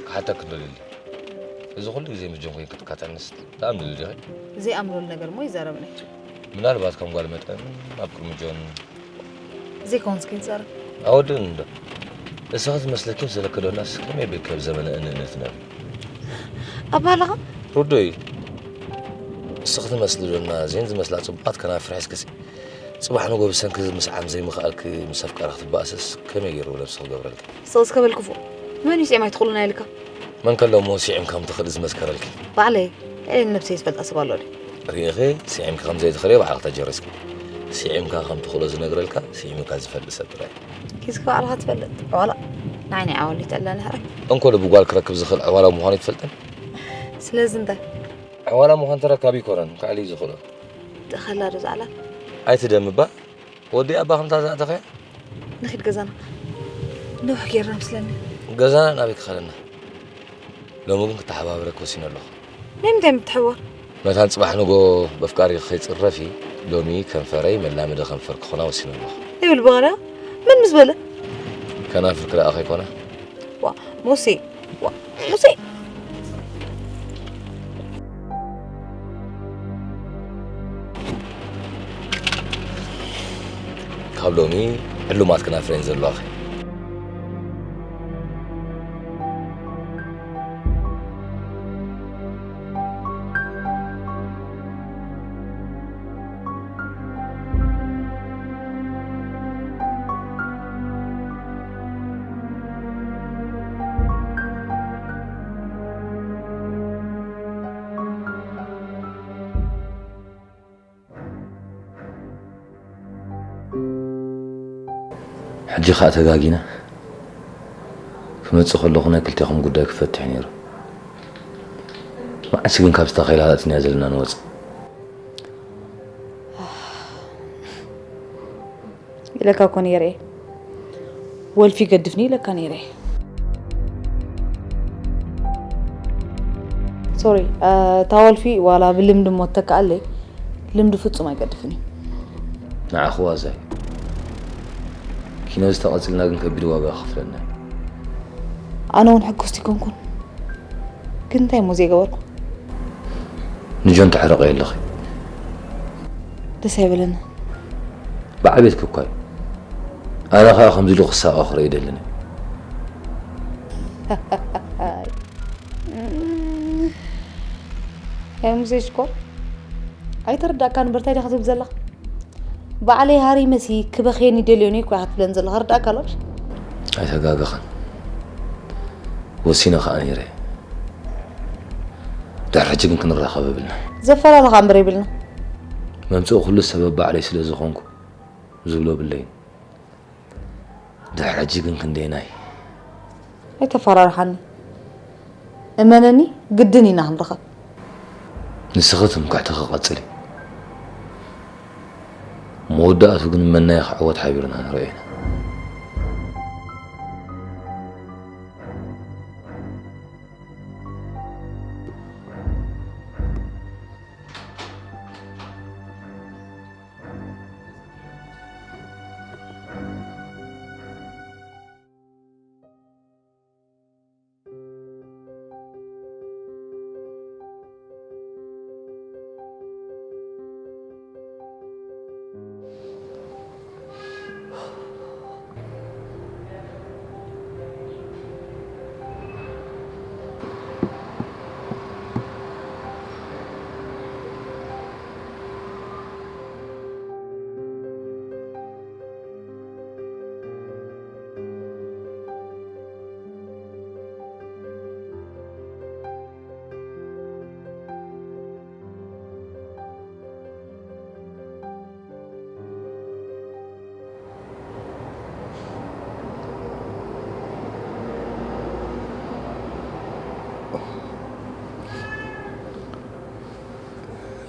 ክሓተክ እንዶ ሊሊ፣ እዚ ኩሉ ግዜ ምስ ጆን ኮይንኪ ክትካትዕንስ ደኣ እንዶ ሊሊ ዲኺ? ዘይኣምረሉ ነገር እሞ ይዛረብን እየ። ምናልባት ከም ጓል መጠን ኣብ ቅድሚ ጆን ዘይከውንስ ከይትዛረብ። ኣወድእን እንዶ። እስኺ ትመስለኪ ምስ ዘለክዶናስ ከመይ ቤት ካብ ዘመነ እንእነት ነር። ኣባህላኻ? ርዱእ እዩ። እስኺ ትመስሊ ዶና ዜን ዝመስላ ጽቡቓት ከናፍር ሒዝክሲ ጽባሕ ንጎ ብሰንኪ ምስዓም ዘይምኽኣልኪ ምስ ኣፍቃሪ ክትበኣስስ ከመይ ገይሩ ነብሲ ክገብረልኪ? ስቕ እስከ በል ክፉእ። መን እዩ ስዒም ኣይትኽእሉን ኣይልካ? መን ከሎ እሞ ስዒምካ ከም ትኽእሊ ዝመስከረልኪ? ባዕለይ። ልዕሊ ነብሰይ ዝፈልጣ ሰብ ኣሎ ድዩ? ርኢኺ ስዒምኪ ከም ዘይትኽእልዮ ባዕልኺ ተጀሪስኪ። ስዒምካ ከም ትኽእሎ ዝነግረልካ ስዒምካ ዝፈልጥ ሰብ ጥራይ። ኪስካ ባዕልኻ ትፈልጥ። ዕዋላ። ንዓይ ናይ ዓወል ይተለኒ ሕራይ። እንኮ ልቢ ጓል ክረክብ ዝኽእል ዕዋላ ምዃኑ ይትፈልጥን? ስለዚ እንታይ? ዕዋላ ምዃን ተረካቢ ይኮነን፣ ካልእ እዩ ዝኽእሎ። ተኸላ ዶ ዛዕላ? ኣይትደምባ። ወዲ ኣባ ከምታ ዝኣተኸያ? ንኺድ ገዛና። ነውሕ ጌርና ምስለኒ። ገዛና ናበይ ክኸደና? ሎሚ ግን ክተሓባበረኪ ወሲነ ኣለኹ። ናይ ምንታይ ምትሕብባር? መታን ጽባሕ ንጎ በፍቃሪ ከይጽረፊ፣ ሎሚ ከንፈረይ መላመዲ ከንፈር ክኾና ወሲነ ኣለኹ። ይብል በቐዳ? መን ምስ በለ? ከናፍርኪ ደኣ ከይኮና? ዋ፣ ሙሴ፣ ዋ፣ ሙሴ። ካብ ሎሚ ዕሉማት ክናፍረን ዘለዋኺ። ሕጂ ኸኣ ተጋጊና ክመጽእ ከለኹ ናይ ክልቴኹም ጉዳይ ክፈትሕ ነይሩ። መዓስ ግን ካብዚ ታኼላ ኣእቲና ዘለና ንወጽእ? ኢለካ እኮ ነይረ እየ። ወልፊ ገድፍኒ ኢለካ ነይረ እየ። ሶሪ፣ እታ ወልፊ ዋላ ብልምዲ እሞ ትተክኣለይ፣ ልምዲ ፍጹም ኣይገድፍን እዩ። ንዓኺ ዋዛ እዩ። ኪኖ ዝተቐጽልና ግን ከቢድ ዋጋ ከኽፍለና እዩ። ኣነ እውን ሕጉስቲ ኣይኮንኩን። ግን እንታይ እሞ ዘይገበርኩ? ንጆን ተሕርቐዮ ኣለኺ። ደስ ኣይበለኒ። ብዓቤትኪ እኳ እዩ። ኣነ ኸኣ ከምዚ ኢሉ ክሳቐ ክርኢ ኣይደልን እየ። ሄይ ሙሴ ሽኮር፣ ኣይተረዳእካን እምበር እንታይ ዲኻ ትብል ዘለኻ? ባዕለይ ሃሪመሲ ክበኽየኒ ደልዮኒ እኮ ኢኻ ትብለኒ ዘለኻ፣ ርዳእካ ኣሎ? ኣይተጋገኸን። ወሲነ ከኣ ነይረ። ድሕሪ ሕጂ ግን ክንራኸብ የብልና። ዘፈራርኻ እምበር የብልና። መምጽኡ ኩሉ ሰበብ ባዕለይ ስለ ዝኾንኩ ዝብሎ የብለይን። ድሕሪ ሕጂ ግን ክንደየናይ? ኣይተፈራርሓኒ። እመነኒ፣ ግድን ኢና ክንራኸብ። ንስኺ ትምክሕትኺ ቀጽሊ። መወዳእቱ ግን መናይ ክዕወት ሓቢርና ንርእዮ ኢና።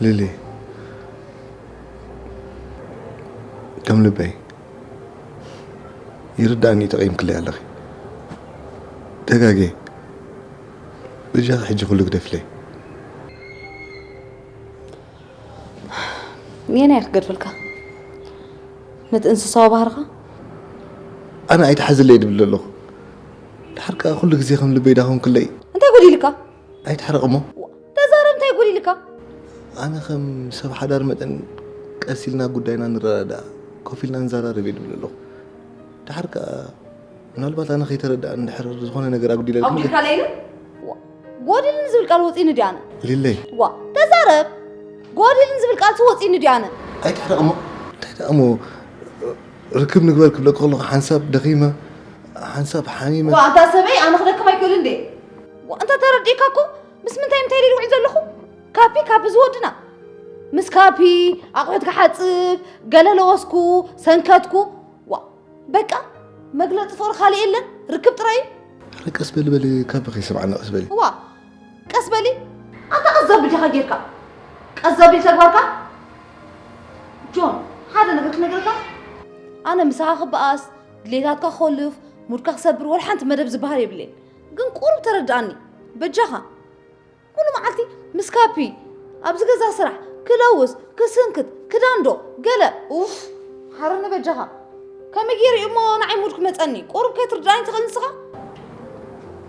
ሊሊ፣ ከም ልበይ ይርዳእኒ፣ ተቐይምክለይ ኣለኺ። ደጋጌ፣ በጃኺ ሕጂ ኩሉ ግደፍለይ። የናይ ክገድፈልካ? ነቲ እንስሳዊ ባህርኻ? ኣነ ኣይትሓዝለይ ድብል ኣለኹ። ድሓር ከኣ ኩሉ ግዜ ከም ልበይ ዳኾንክለይ። እንታይ ጎዲልካ? ኣይትሕረቕ እሞ። ዋ፣ ተዛረብ፣ እንታይ ጎዲልካ? ኣነ ከም ሰብ ሓዳር መጠን ቀስ ኢልና ጉዳይና ንረዳዳእ፣ ኮፍ ኢልና ንዘራረብ እየ ድብል ኣለኹ። ድሓር ከኣ ምናልባት ኣነ ከይተረዳእኒ እንድሕር ዝኾነ ነገር ኣጉዲለልክን ግን ኣጉዲልካለይ ኢለ? ዋ፣ ጎዲልኒ ዝብል ቃል ወፂእኒ ድዩ ኣነ? ሊለይ። ዋ፣ ተዛረብ። ጎዲልኒ ዝብል ቃል ወፂእኒ ድዩ ኣነ? ኣይትሕረቕ እሞ። እንታይ ደኣ እሞ? ርክብ ንግበር ክብለካ ከለኹ ሓንሳብ ደኺመ፣ ሓንሳብ ሓሚመ። ዋ፣ ኣንታ ሰበይ፣ ኣነ ክደክም ኣይክእልን ድየ? ዋ፣ እንተ ተረዲእካ እኮ ምስ ምንታይ ምንታይ ድየ ውዒል ዘለኹ? ካፒ፣ ካፒ ዝወድና። ምስ ካፒ፣ ኣቑሑት ክሓጽብ፣ ገለ ለወስኩ፣ ሰንከትኩ። ዋ፣ በቃ፣ መግለጺ ፍቕሪ ካልእ የለን፣ ርክብ ጥራይ እዩ። ኧረ ቀስ በሊ በሊ፣ ካፒ ከይሰምዓና ቀስ በሊ። ዋ፣ ቀስ በሊ። ኣንታ ቀስ ዘብል ዲኻ ጌርካ? ቀስ ዘብል ተግባርካ? ጆን፣ ሓደ ነገር ክነግረካ። ኣነ ምሳኻ ክበኣስ፣ ድሌታትካ ክኾልፍ፣ ሙድካ ክሰብር ወላ ሓንቲ መደብ ዝበሃል የብለይን። ግን ቁሩብ ተረድኣኒ። በጃኻ። ሙሉ መዓልቲ ምስ ካፒ፣ ኣብዚ ገዛ ስራሕ፣ ክለውስ፣ ክስንክት፣ ክዳንዶ፣ ገለ። ኡፍ፣ ሓረኒ በጃኻ። ከመይ ገይሩ እዩ እሞ ንዓይ ሙድ ክመጸኒ? ቁሩብ ከይትርድኣኒ ትኽእል ንስኻ?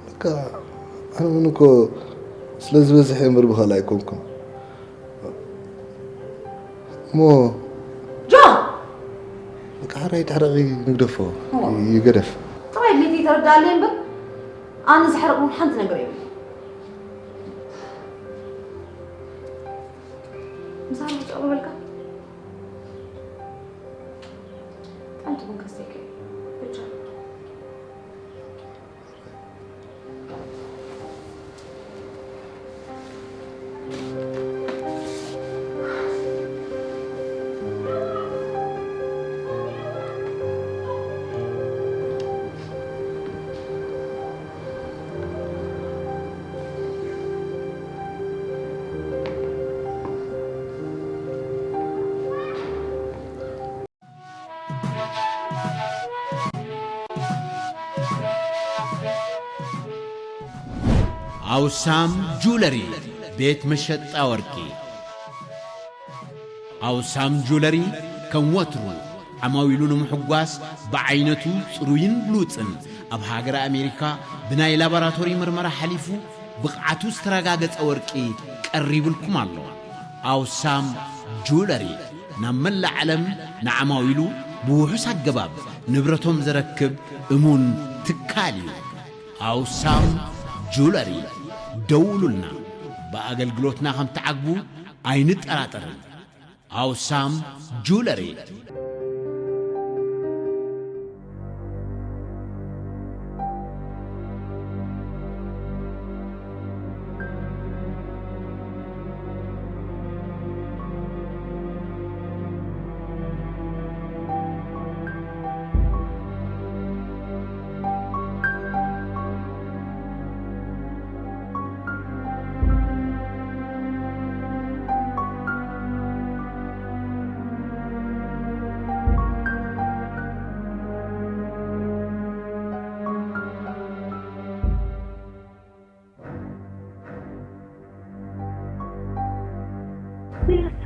በቃ፣ ኣነ እውን እኮ ስለ ዝበዝሕ እየ እምበር ብኻልእ ኣይኮንኩን። እሞ ጆን! በቃ፣ ሓራይ ትሕረቒ ንግደፎ። እዋ። ይገደፍ። ጥራይ ድሌተይ ተረድኣለይ እምበር፣ ኣነ ዝሕረቕ እውን ሓንቲ ነገር የብለይን። ምሳሕ ምጭቕ በልካ? ጠንቱ ቡን ከስተይከ። ብቻ። ኣውሳም ጁለሪ፣ ቤት መሸጣ ወርቂ። ኣውሳም ጁለሪ ከም ወትሩ ዓማዊሉ ንምሕጓስ ብዓይነቱ ጽሩይን ብሉጽን ኣብ ሃገረ ኣሜሪካ ብናይ ላቦራቶሪ ምርመራ ሓሊፉ ብቕዓቱ ዝተረጋገጸ ወርቂ ቀሪብልኩም ኣሎ። ኣውሳም ጁለሪ ናብ መላእ ዓለም ንዓማዊሉ ብውሑስ ኣገባብ ንብረቶም ዘረክብ እሙን ትካል እዩ። ኣውሳም ጁለሪ፣ ደውሉልና። ብኣገልግሎትና ከም ትዓግቡ ኣይንጠራጠርን። ኣውሳም ጁለሪ።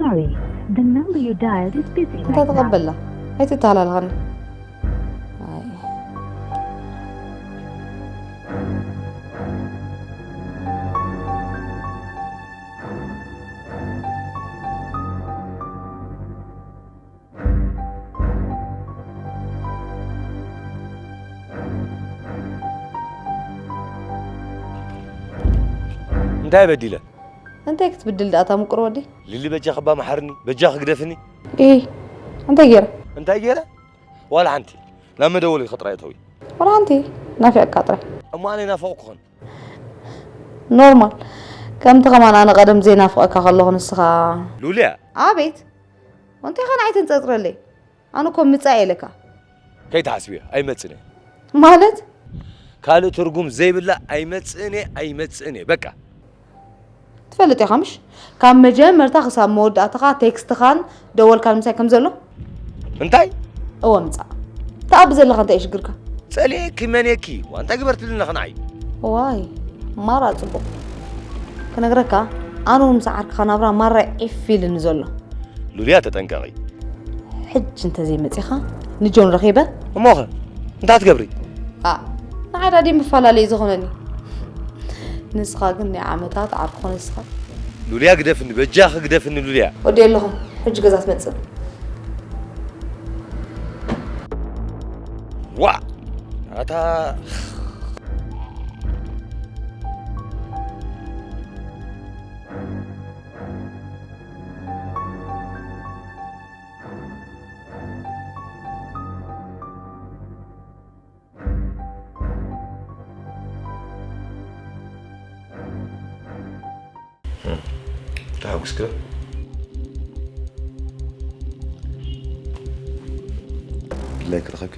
Sorry, the number you dialed is busy እንታይ ተቐበላ ኣይትተሃላለኻኒ። ኣይ። እንታይ በዲለ? እንታይ ክትብድል ደኣ እታ ምቁር ወዲ? ሊሊ በጃኺ እባ መሓርኒ፣ በጃኺ ግደፍኒ። እ እንታይ ገይረ? እንታይ ገይረ? ዋላ ሓንቲ ናብ መደወሊ ክጥራይ እተዊ። ዋላ ሓንቲ ናፊቕካ ጥራይ። እሞ ኣነ ናፈቕኩኽን። ኖርማል። ከምቲ ከማን ኣነ ቀደም ዘይናፍቐካ ከለኹ ንስኻ ሉልያ ኣቤት። እንታይ ኸን ኣይተንጸጽረለይ? ኣነ እኮ ምጻእ ኢለካ። ከይትሓስብዮ ኣይመጽእን እየ። ማለት ካልእ ትርጉም ዘይብላ ኣይመጽእን እየ ኣይመጽእን እየ በቃ። ትፈልጥ ኢኻ ምሽ? ካብ መጀመርታ ክሳብ መወዳእትኻ ቴክስትኻን ደወልካን ምሳይ ከም ዘሎ እንታይ? እወ ምጻእ። ተኣቢ ዘለኻ እንታይ እዩ ሽግርካ? ጸሊኤኪ መን እየኪ? ዋ እንታይ ግበርትልና ኸንዓይ? ዋይ ማራ ጽቡቕ ክነግረካ ኣነ እውን ምስ ዓርክኻ ናብራ ማራ ዒፍ ኢልኒ ዘሎ። ሉልያ ተጠንቀቒ። ሕጂ እንተዘይመጺኻ ንጆን ረኺበ እሞኸ እንታይ ትገብሪ? ኣ ንዓዳ ድዩ ምፈላለዩ ዝኾነኒ? ንስኻ ግን ናይ ዓመታት ዓርኩ ንስኻ። ሉልያ ግደፍኒ በጃኺ ግደፍኒ ሉልያ። ወዲ ኣለኹ ሕጂ ገዛ ትመጽእ። ዋ ኣታ ተሓጉስኪ ዶ? ድላይኪ ረኸብኪ?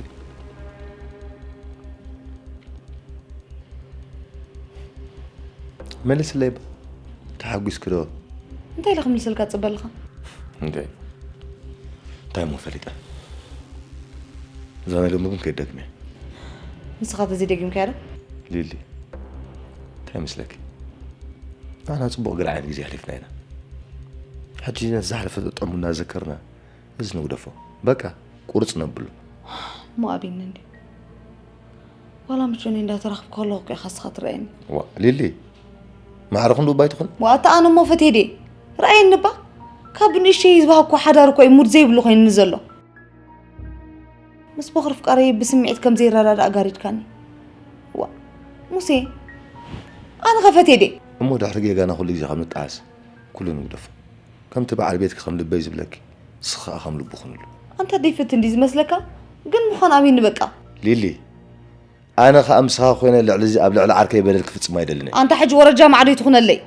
መልስለይ ባ። ተሓጒስኪ ዶ? እንታይ ኢለ ክምልሰልካ ትጽበ ኣለኻ? እንታይ እንታይ እሞ ፈሊጠ እዛ ናይ ሎሚ ግን ከይደግመ ንስኻ ተዘይደጊምካያ ዶ? ሊሊ እንታይ ይመስለኪ ንሕና ፅቡቕ ገለ ዓይነት ግዜ ኣሕሊፍና ኢና ሕጂ ነቲ ዝሓለፈ ጠጠሙ እናዘከርና እዚ ንግደፎ በቃ ቁርፅ ነብሉ እሞ ኣብኒ እንዲ ዋላ ምቹኒ እንዳተራኽብኩ ከለኹ እኮ ኢኻ እስኻ ትረኣየኒ ዋ ሊሊ ማዕረ ክንዱ እባ ኣይትኹን ዋታ ኣነ እሞ ፈትየ ድየ ረኣየኒ እባ ካብ ብንእሽተይ ዝበሃኩ ሓዳር እኮ እዩ ሙድ ዘይብሉ ኮይኑኒ ዘሎ ምስ በኹሪ ፍቃረይ ብስምዒት ከም ዘይረዳዳእ ኣጋሪድካኒ ዋ ሙሴ ኣነ ኸ ፈትየ ድየ እሞ ድሕሪ ጌጋና ኩሉ ግዜ ካብ ንጠዓስ ኩሉ ንግደፎ ከምቲ በዓል ቤትኪ ከም ልበይ ዝብለኪ ንስኺ ኸዓ ከም ልቡ ኩንሉ። ኣንታ ደይፈቲ እንድዩ ዝመስለካ ግን ምዃን ኣሚኒ በቃ። ሊሊ ኣነ ኸዓ ምሳኻ ኮይነ ልዕሊ እዚ ኣብ ልዕሊ ዓርከይ በደል ክፍጽም ኣይደልን እየ። ኣንታ ሕጂ ወረጃ ማዕዶ ኣይትኹነለይ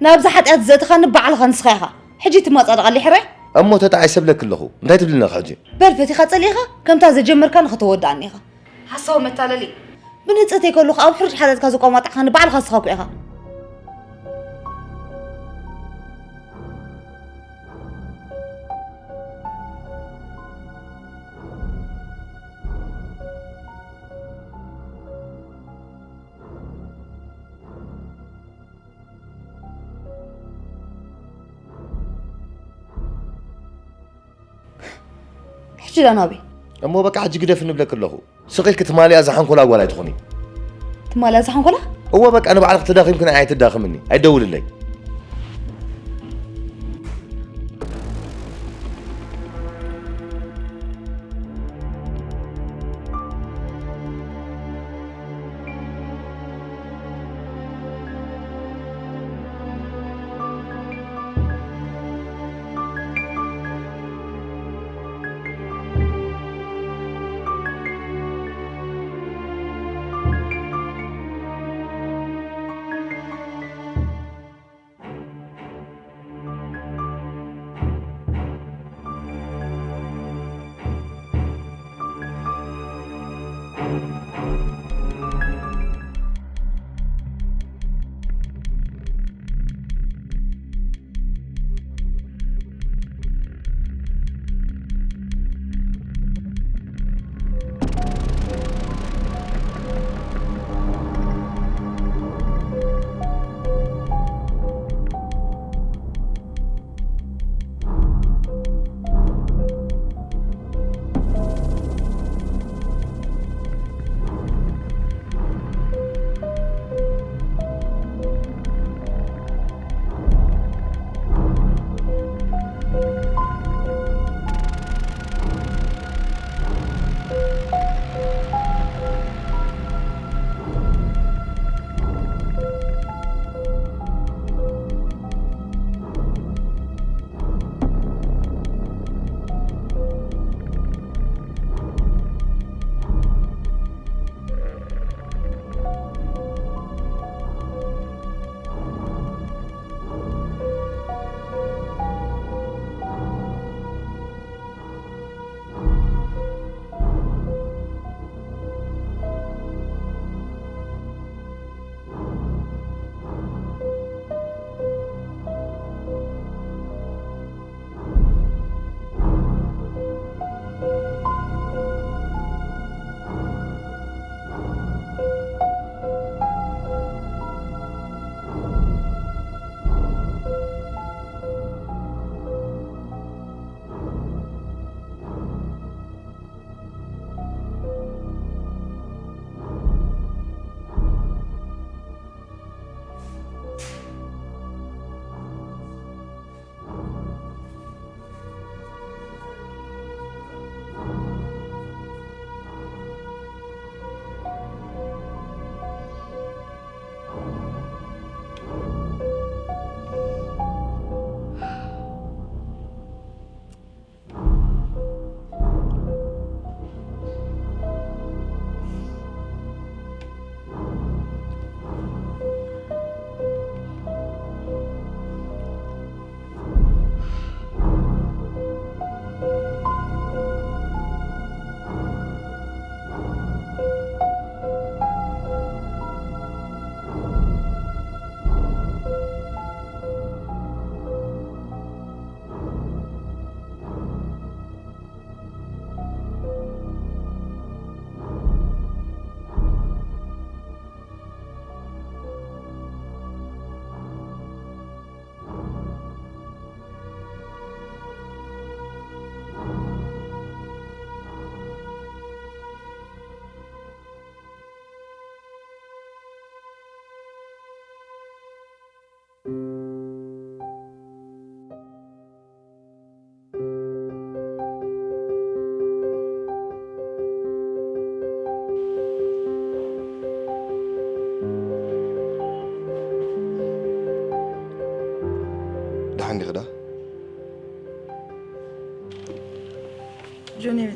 ናብዛ ሓጥያት ዘእተኻኒ ባዕልኻ ንስኻ ኢኻ ሕጂ ትማጻደቐለይ ሕራይ። እሞ ተጣዒሰ እብለኪ ኣለኹ እንታይ ትብልኒ ኢኺ ሕጂ። በል ፈቲኻ ጸሊእኻ ከምታ ዘጀመርካኒ ከተወድኣኒ ኢኻ። ሓሳዊ መታለሊ። ብንህጸተይ ከለኹ ኣብ ሕሩጭ ሓጢኣትካ ዘቋማጣዕካኒ ባዕልኻ ንስኻ እኮ ኢኻ። ሕጂ ዳ ናበይ? እሞ በቃ ሕጂ ግደፍኒ እብለኪ ኣለኹ። ስቕ ኢልኪ ትማሊ እዛ ሓንኮላ ጓል ኣይትኹኒ። ትማሊ እዛ ሓንኮላ? እወ በቃ ንባዕልኺ ተዳኺምኪ ንዓይ ኣይትዳኽምኒ። ኣይደውልለይ።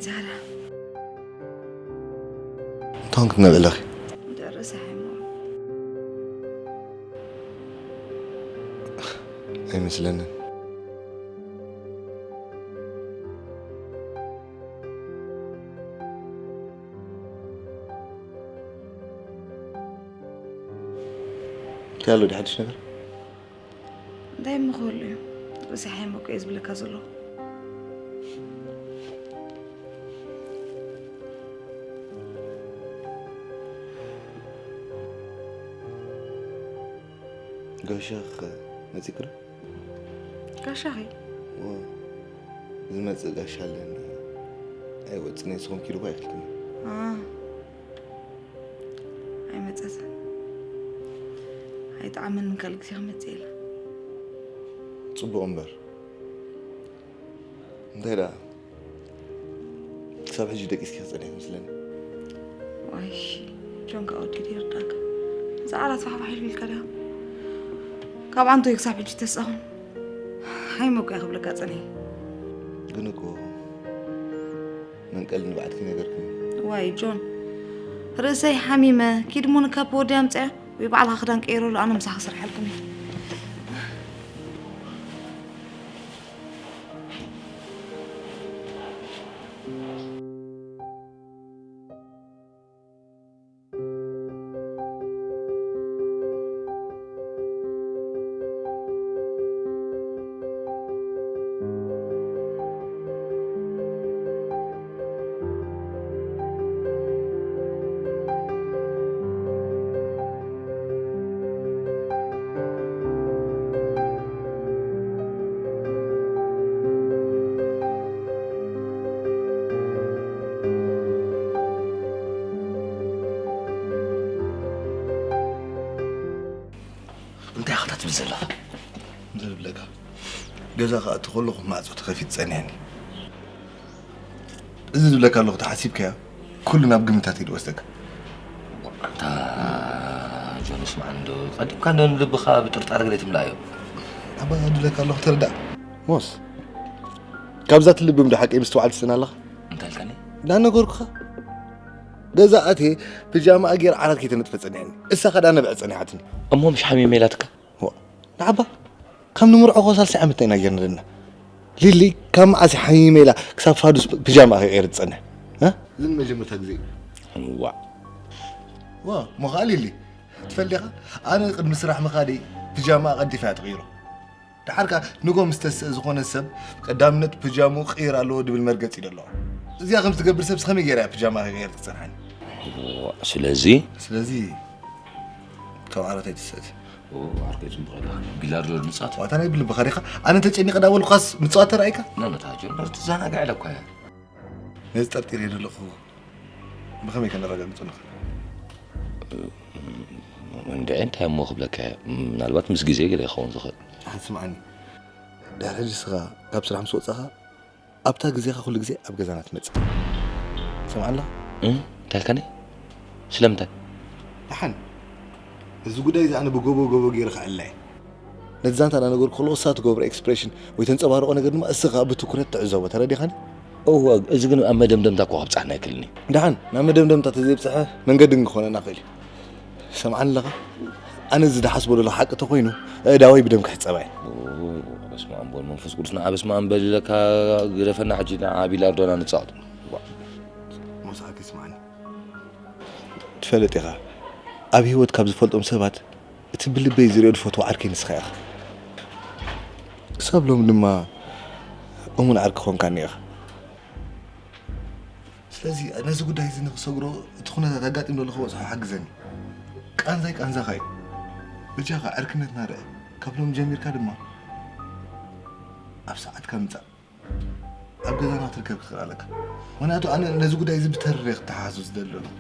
ዛራ እንታይ ክትነብዕ ኣለኺ? ደረሰ ሓይሞ ኣይመስለንን። እንታይ ኣሎ ድሓድሽ ነገር? እንታይ ምኽህሉ እዩ? ርእሲ ሓይሞ እኮ እዩ ዝብለካ ዘሎ። ጋሻ ኸ መጺእኩ ዶ? ጋሻኺ እዎ፣ ዝመጽእ ጋሻ ኣለኒ። ኣይወጽእን እየ፣ ንስኹም ኪዱ እኳ ኣይክልክልን። አ፣ ኣይመጸትን። ኣይጠዓመንን ካልእ ግዜ ክመጽእ ኢለ። ጽቡቕ እምበር። እንታይ ደኣ? ክሳብ ሕጂ ደቂስኪ ክጸንሒ ትመስለኒ። ዋይ፣ ጆን፣ ካብ ወዲ ድዩ ይርዳእካ? እዛ ዓራት ፋሕፋሕ ኢልካ ዲኻ? ካብ ኣንቶይ ክሳብ ሕጂ ተስኣኹም። ሓይሞ እኮ እያ ክብለካ ጸኒሐ። ግን እኮ መንቀሊ ንባዕልኪ ነገርክኒ። ዋይ ጆን፣ ርእሰይ ሓሚመ፣ ኪድ ሞኒካ ወዲ ኣምጽኣ ወይ ባዕልኻ ክዳን ቀይረሉ፣ ኣነ ምሳኻ ክሰርሓልኩም እየ። እንታይ ኢኻ ትብል ዘለኻ? ዝብለካ ገዛ ክኣቱ ከለኹ ማዕጾ ተኸፊት ጸኒሐኒ። እዚ ዝብለካ ኣለኹ ተሓሲብካዮ ኩሉ ናብ ግምታት እዩ ዝወስደካ። ኣንታ ጆን ስማዕ እንዶ ቀዲምካ እንዶ ንልብኻ ብጥርጣረ ገለ ትምላእዮ። ኣባ ዝብለካ ኣለኹ ተረዳእ። ሞስ ካብዛ ትልብም ዶ ሓቂ ምስትውዓል ትስእን ኣለኻ? እንታይ ኢልካኒ? እንዳነገርኩኻ ገዛ ኣትየ ፒጃማ ኣጌር ዓራት ከይተነጥፈ ጸኒሐኒ። እሳ ከዳ ነብዐ ጸኒሓትኒ። እሞ ምሽ ሓሚመ ኢላትካ? ንዓባ ካብ ንምርዖ እኮ ሳልሳይ ዓመት ኢና ጌርና ዘለና። ሊሊ ካብ መዓስ ሓሚመ ኢላ ክሳብ ፋዱስ ፒጃማ ከይቀየረ ትጸንሕ? እ? እዚ ንመጀመርታ ግዜ እዩ። ዋዕ ዋ፣ እሞ ኸዓ ሊሊ ትፈልጢ ዲኻ? ኣነ ቅድሚ ስራሕ ምኻደይ ፒጃማ ቀልጢፈ እያ ትቕይሮ። ደሓር ከኣ ንጎ ምስ ተስእ ዝኾነ ሰብ ቀዳምነት ፒጃምኡ ክቕይር ኣለዎ ድብል መርገጺ እዩ ዘለዎ። እዚኣ ከም ዝገብር ሰብስ ከመይ ገይራ እያ ፒጃማ ከይቀየረት ክትጸንሓኒ? ስለዚ ስለዚ ካብ ዓራት ኣይትስእን። ዓርከይ ጽቡቕ ኣለኻ። ቢላርዶ ንጻወት። ዋታ ናይ ብልብኻ ዲኻ? ኣነ ተጨኒቐ ዳበልኳስ ምጽዋት ተራእይካ? ኖ፣ ኖ፣ ታጆ፣ ኖ፣ ትዘናጋዕ ኢለ እኮ እየ። ነዚ ጠርጢረ ዘለኹ ብኸመይ ከነረጋግጾ ንኽእል? እንድዒ እንታይ እሞ ክብለካ እየ። ምናልባት ምስ ግዜ ገለ ይኸውን ዝኽእል። ኣሕን ስምዓኒ። ድሕሪ ሕጂ ንስኻ ካብ ስራሕ ምስ ወጻኻ ኣብታ ግዜኻ ኩሉ ግዜ ኣብ ገዛና ትመጽእ። ትሰምዓኒ ኣለኻ? እም፣ እንታይ ኢልካኒ? ስለምንታይ? ደሓን። እዚ ጉዳይ እዚ ኣነ ብጎቦ ጎቦ ገይረ ክዕላ እየ። ነቲ ዛንታ እናነገርኩ ከለኹ እሳ ትገብሮ ኤክስፕሬሽን ወይ ተንጸባርቖ ነገር ድማ እስኻ ብትኩረት ትዕዘቦ። ተረዲኻኒ? እወ፣ እዚ ግን ኣብ መደምደምታ እኮ ከብጽሓና ኣይክእልን እዩ። ደሓን፣ ናብ መደምደምታ ተዘይብጽሐ መንገዲ ግን ክኾነና ይኽእል እዩ። ሰምዓኒ ኣለኻ? ኣነ እዚ ዝሓስቦ ዘለኹ ሓቂ ተኾይኑ፣ ኣእዳወይ ብደም ክሕጸባ እየን። ኦ፣ በስመ ኣብ ወወልድ ወመንፈስ ቅዱስ፣ ንዓ በስመ ኣብ በል ኢለካ ግደፈና ሕጂ፣ ንዓ ቢላርዶና ንጻወት። ሞሳዕኪ ስምዓኒ። ትፈልጥ ኢኻ፣ ኣብ ህይወት ካብ ዝፈልጦም ሰባት እቲ ብልበይ ዝሪኦ ዝፈትዎ ዓርከይ ንስኻ ኢኻ። ክሳብ ሎሚ ድማ እሙን ዓርኪ ኮንካኒ ኢኻ። ስለዚ ነዚ ጉዳይ እዚ ንኽሰግሮ እቲ ኩነታት ኣጋጢሙ ዘሎ ክበጽሖ ሓግዘኒ። ቃንዛይ ቃንዛኻ እዩ። በጃኻ ዕርክነትና ርአ። ካብ ሎሚ ጀሚርካ ድማ ኣብ ሰዓትካ ምጻእ። ኣብ ገዛና ክትርከብ ክትኽእል ኣለካ። ምኽንያቱ ኣነ ነዚ ጉዳይ እዚ ብተሪር እየ ክተሓሓዞ ዝደሊ ዘለኹ።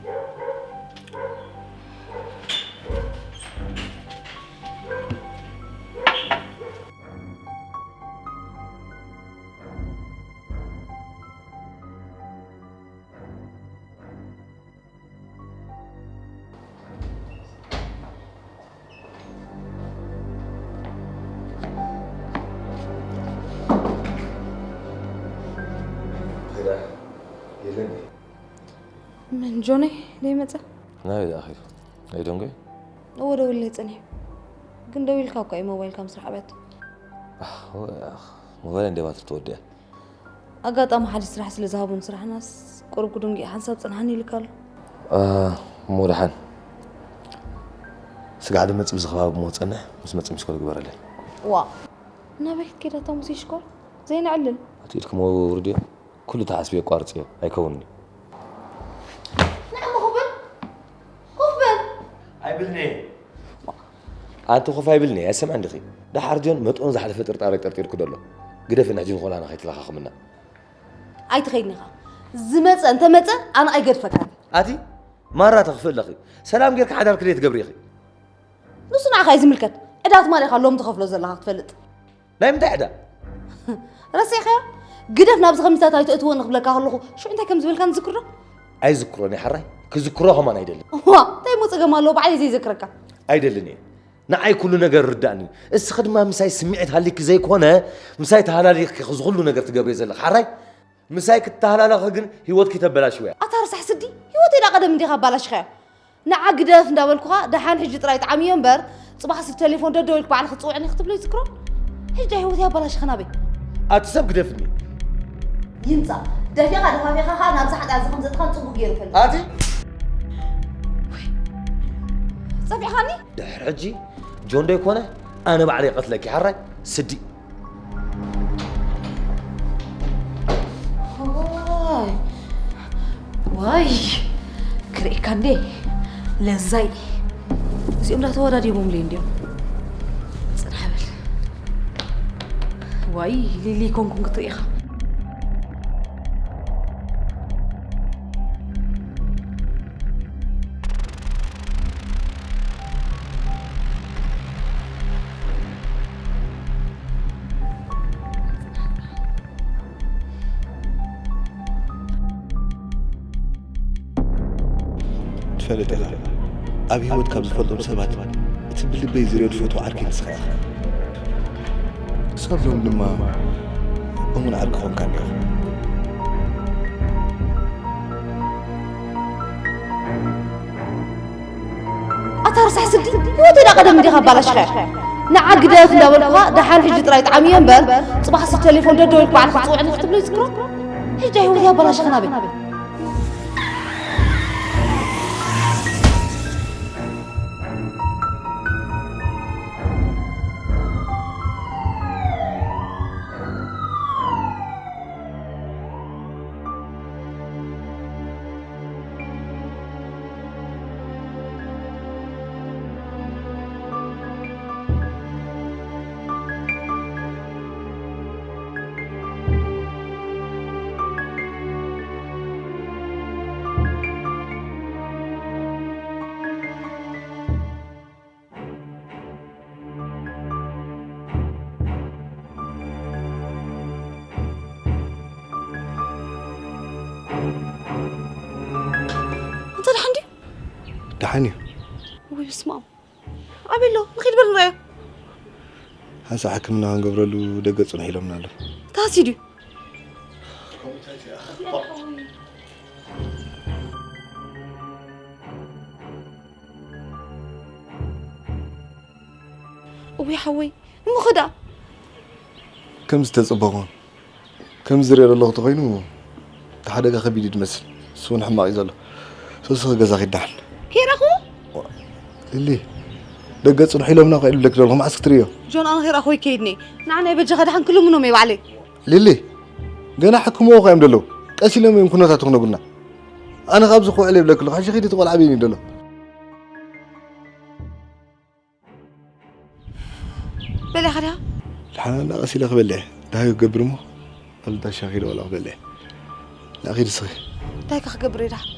መን ጆነይ ደይመጸ? ናበይ ደኣ ኸይዱ? ኣይደንጎይ? እወ ደዊለይ ጸኒሑ። ግን ደዊልካ እኳ እዩ ሞባይልካ ምስራሕ ኣብያቶ። ኣህ፣ እወ፣ ኣህ፣ ሞባይል እንደ ባትሪ ተወዲኣ። ኣጋጣሚ ሓዲሽ ስራሕ ስለ ዝሃቡ ንስራሕናስ ቁሩብ ክድንጉ ሓንሳብ ጽንሓኒ ኢልካ ኣሎ። አ፣ እሞ ደሓን። ስጋዕ ድመጽእ ብዚ ከባቢ እሞ ጸንሕ፣ ምስ መጽእ ሚስኮል ግበረለይ። ዋ፣ ናበይ ክትከይድ ኣታ ሙሴ ሽኮር? ዘይንዕልል። ኣቲ ኢድኩም ወርድዮ፣ ኩሉ ተሓስቢ የቋርጽዮ፣ ኣይከውንን'ዩ። ንዕሞ ኮፍ በል፣ ኮፍ በል። ኣይብልን'የ። ኣንቲ ኮፍ ኣይብልን'የ፣ ኣይሰምዕን ዲኺ? ደሓር ጆን መጠኑ ዝሓለፈ ጥርጣረ ጠርጢርኩ ደሎ። ግደፍና ሕጂ ንኾላና ከይትለኻኽምና። ኣይትኸይድን ኢኻ። ዝመጸ እንተመጸ ኣነ ኣይገድፈካን። ኣቲ ማራ ተኽፍእ ኣለኺ። ሰላም ጌርካ ሓዳር ክደይ ትገብሪ ኢኺ? ንሱ ንዓኻ እዩ ዝምልከት። ዕዳ ትማሊ ኢኻ ሎም ትኸፍሎ ዘለኻ ክትፈልጥ። ናይ ምንታይ ዕዳ? ረሲዕኻዮ? ግደፍ ናብዚ ከሚሳት ኣይተእትወኒ ክብለካ ከለኹ ሽዑ እንታይ ከም ዝበልካኒ ትዝክር ዶ? ኣይዝክሮን እየ ሓራይ። ክዝክሮ ከማን ኣይደልን። ዋ፣ እንታይ እሞ ጸገም ኣለዎ ባዕለይ ዘይዘክረካ? ኣይደልን እየ። ንዓይ ኩሉ ነገር ርዳእኒ እዩ። እስኺ ድማ ምሳይ ስምዒት ሃሊኪ ዘይኮነ ምሳይ ተሃላሊኽኪ እዚ ኩሉ ነገር ትገብሪ ዘለኺ ሓራይ? ምሳይ ክትተሃላለኺ ግን ህይወትኪ ተበላሽውያ። ኣታ ረሳሕ ስዲ፣ ህይወተይ ዳ ቀደም እንዲኻ ኣባላሽኻዮ። ንዓ ግደፍ እንዳበልኩኻ ደሓን ሕጂ ጥራይ ጣዕምዮ እምበር ጽባሕ ስብ ቴሌፎን ደደወልክ ባዕልኺ ትጽውዕኒ ክትብሎ ይዝክሮ። ሕጂ ዳ ህይወተይ ኣባላሽኻ ናበይ? ኣቲ ሰብ ግደፍኒ። ይምጻ ደፊኻ ደፋፊኻ ኸኣ ናብዛ ሓጢኣት እዚ ከም ዘእትኻን ጽቡቕ ገይሩ ይፈልጥ። ኣቲ ጸፊዕኻኒ? ድሕሪ ሕጂ ጆን ዶ ይኮነ ኣነ ባዕለይ ቀትለኪ ሓራይ ስዲ። ዋይ፣ ዋይ፣ ክርእየካ እንዴ ለዛይ። እዚኦም ዳ ተወዳዲቦምለይ እንዲዮም። ጽንሕ በል። ዋይ፣ ሊሊ ኮንኩን ክትርኢ ኢኻ። ትፈልጥ ኢኻ፣ ኣብ ህይወት ካብ ዝፈልጦም ሰባት እቲ ብልበይ ዝርእዮ ዝፈትዎ ዓርከይ ንስኻ ኢኻ። ክሳብ ሎም ድማ እሙን ዓርኪ ኾንካኒ ኢኻ። ኣታ ረሳሕ ስዲ፣ ህይወተይ ዳ ቀደም እንዲኻ ኣባላሽኻያ። ንዓ ግደፍ እንዳበልኩኻ፣ ደሓን ሕጂ ጥራይ ጣዕምዮ እምበር፣ ጽባሕ ስብ ቴሌፎን ደደወልኩ ባዕልኻ ትጽውዕኒ ክትብሎ ይዝክሮ? ሕጂ ህይወተይ ኣባላሽኻ ናበይ? ኣንተ ደሓን ድዩ? ደሓን እዩ። ወይ በስመ ኣብ። ኣበይ ኣሎ? ንኺድ በር ንረኣዮ። ሓንሳእ ሕክምና ክንገብረሉ ደገ ጽንሑ ኢሎምና ኣለዉ። ተሃስዩ ድዩ? እውይ ሓወይ፣ እሞ ኸ ደኣ? ከም ዝተጸበኹ፣ ከም ዝሪኦ ዘለኹ ተኾይኑ፣ እቲ ሓደጋ ከቢድ እዩ ዝመስል። ንሱ እውን ሕማቕ እዩ ዘሎ። ሰብስኺ ገዛ ኺድ ደሓን። ከይረኽቦ? ዋ፣ ሊሊ፣ ደገ ጽንሑ ኢሎምና እኮ ይብለኪ ዘለኹ፣ መዓስ ክትርእዮ? ጆን፣ ኣነ ከይረኽቦ ይከይድኒ። ንዓ ናይ በጃኻ ደሓን ክልምኖም እየ ባዕለይ። ሊሊ፣ ገና ሕክምዎ እኮ እዮም ዘለዉ። ቀስ ኢሎም እዮም ኩነታቱ ክነግሩና። ኣነ ካብዚ ክውዕል ይብለኪ ኣለኹ። ሕጂ ኺዲ እቲ ቆልዓ ኣበይን እዩ ዘሎ? በሊዕኻ ዲኻ? ደሓን ኣላ፣ ቀስ ኢለ ክበልዕ እየ። ደሃዩ ክገብር እሞ፣ ኣብ ልዳ ሻሂ ዶ ዋላ ክበልዕ እየ። ንዓ ኺዲ እስኺ። እንታይ ከ ክገብር እየ ደሓን?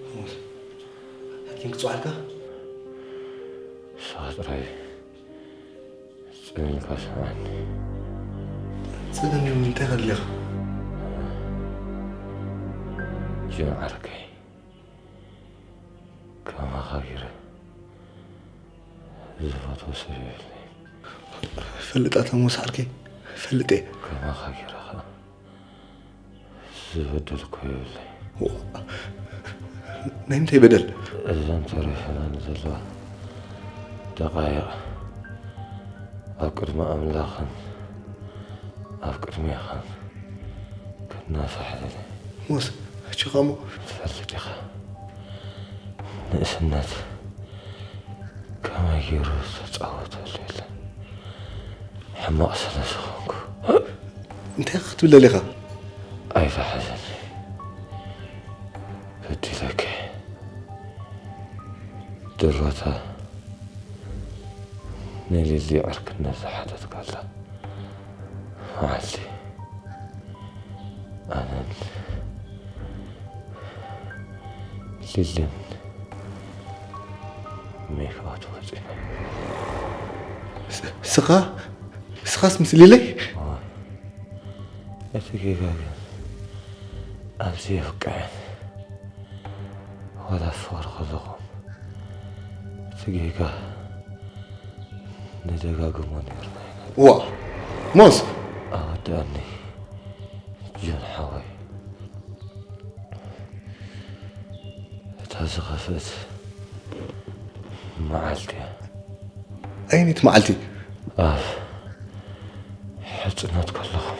ሓኪም ክጽዋዓልካ? ንስኻ ጥራይ ጽን ኢልካ ስምዓኒ። ጸገም የብሉን፣ እንታይ ኢኻ ደሊኻ? ጆን ዓርከይ፣ ከማኻ ገይረ ዝፈትዎ ሰብ የብለይን። ፈልጥ ኣታ ሞሳ ዓርከይ፣ ፈልጥ እየ። ከማኻ ገይረ ኸኣ ዝበደልኩ የብለይን። ዋ፣ ናይ ምንታይ በደል? እዘን ተሪፈናኒ ዘለዋ ደቓይቕ ኣብ ቅድሚ ኣምላኽን ኣብ ቅድሜኻን ክናሳሕ ደልየ። ሞስ፣ ሕጂ ኸሞ? ትፈልጥ ኢኻ፣ ንእስነት ከመይ ገይሩ ዝተጻወተሉ የለን። ሕማቕ ስለ ዝኾንኩ። እንታይ ክትብል ደሊኻ? ኣይትሓዘኒ። በዲለኪ። ድሮታ ንሊሊ ዕርክነት ዝሓተትካላ መዓልቲ፣ ኣነን ሊልን ሜክኣውት ወጺና። ስ-፣ ስኻ? ስኻስ ምስ ሊለይ? እዋ። እቲ ጌጋ ግን ኣብዚ የብቅዕን። ዋላ ፍቕሪ ከለኹም እቲ ጌጋ ንደጋግሞ ነይርና ኢና። ዋ፣ ሞስ! ኣወድኣኒ ጆን ሓወይ። እታ ዝኸፍእት መዓልቲ እያ። ኣየነይቲ መዓልቲ? ኣብ ሕጽኖት ከለኹም።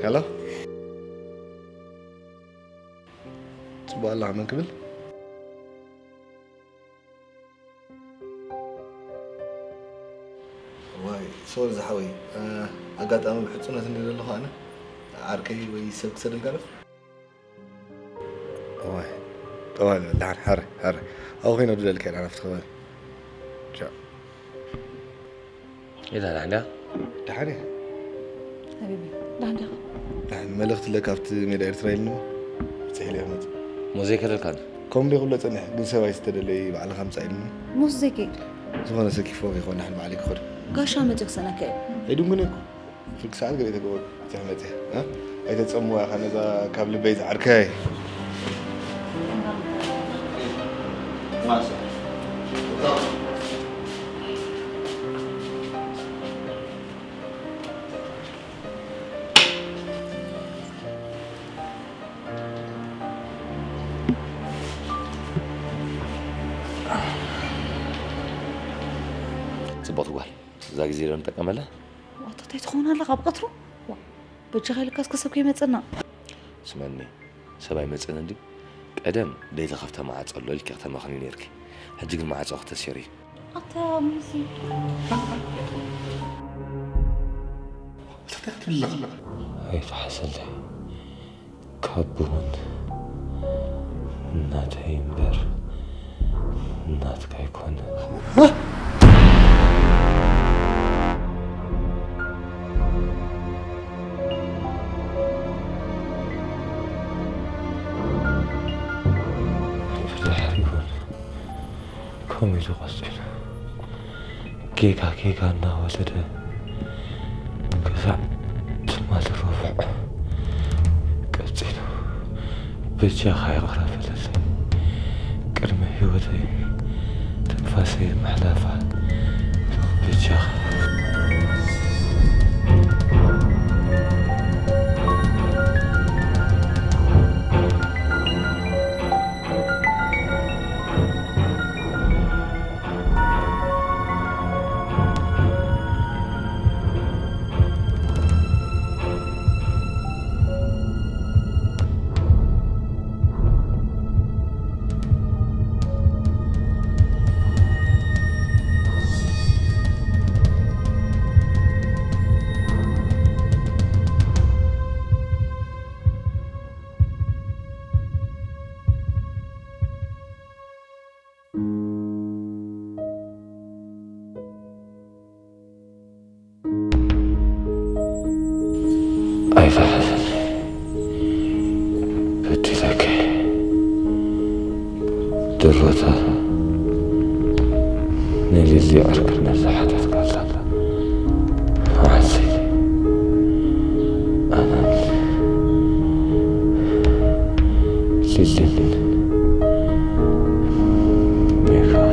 ሄሎ፣ ጽቡቕ ኣለኻ መን ክብል? ዋይ፣ ሶሪ ዝሓወይ፣ እ፣ ኣጋጣሚ ብሕጹነት እንድየ ዘለኹ ኣነ፣ ዓርከይ ወይ ሰብ ክሰደልካ ዶ? ዋይ፣ ጠዋል በል፣ ደሓን፣ ሓረ፣ ሓረ። ኣብኡ ኮይነ ክደልካ እየ፣ ደሓን ኣብቲ ከባቢ። ቻው። ኢላ ደሓን ድያ? ደሓን እየ። ሓቢቢ፣ ደሓን ዲኻ? ደሓን፣ መልእኽቲ ኣለካ ኣብቲ ሜዳ ኤርትራ ኢልኒ እሞ፣ ብጽሕ ኢለ እየ ክመጽእ። ሞስ ዘይከደልካኒ? ከምኡ እንድየ ክብሎ ጸኒሐ፣ ግን ሰብ ኣይስተደለይ፣ ባዕልኻ ምጻእ ኢልኒ። ሞስ ዘይከይድ? ዝኾነ ሰብ ኪፎ ከይኮን ደሓን ባዕለይ ክኸዶ። ጋሻ መጺኡ ክሰእነካ እዩ። ኣይድንጉን እየ እኮ። ፍርቂ ሰዓት ገለ ተገበሩ። ብጽሕ መጺእ፣ እ? ኣይተጸምዋ ኢኻ ነዛ ካብ ልበይ ዝዓርከይ። ጽቡቕቲ ጓል፣ እዛ ግዜ ዶ ንጥቀመላ? ዋታ እንታይ ትኸውን ኣለኻ ኣብ ቀትሩ? ዋ፣ በጃኻ ኢልካ እስከ ሰብ ከይመጸና። ስመኒ፣ ሰብ ኣይመጽእን እንድዩ። ቀደም ዘይተኸፍተ ማዕጾ ኣሎ ኢልኪ ከተማኽኒ ነይርኪ። ሕጂ ግን ማዕጾ ተሰይሩ እዩ። ኣታ ሙዚ። እንታይ ክትብል ኣለኻ? ኣይትሓሰለይ። ካብ ቡን ናተይ እምበር ናትካ ኣይኮነን። ብድሕሪኡ እውን ከምኡ ኢሉ ቀጺሉ። ጌጋ ጌጋ እናወለደ ክሳዕ ትማሊ ረቡዕ ቀጺሉ። በጃኻ ይቕረ በለለይ። ቅድሚ ህይወተይ ትንፋሰይ ምሕላፋ በጃኻ። ኣይትሓዘኒ፣ በዲለኪ። ድሮታ ንሊሊ ዕርክነት ዝሓተትካላ መዓልቲ ኣነን ሊሊን ሜሮን።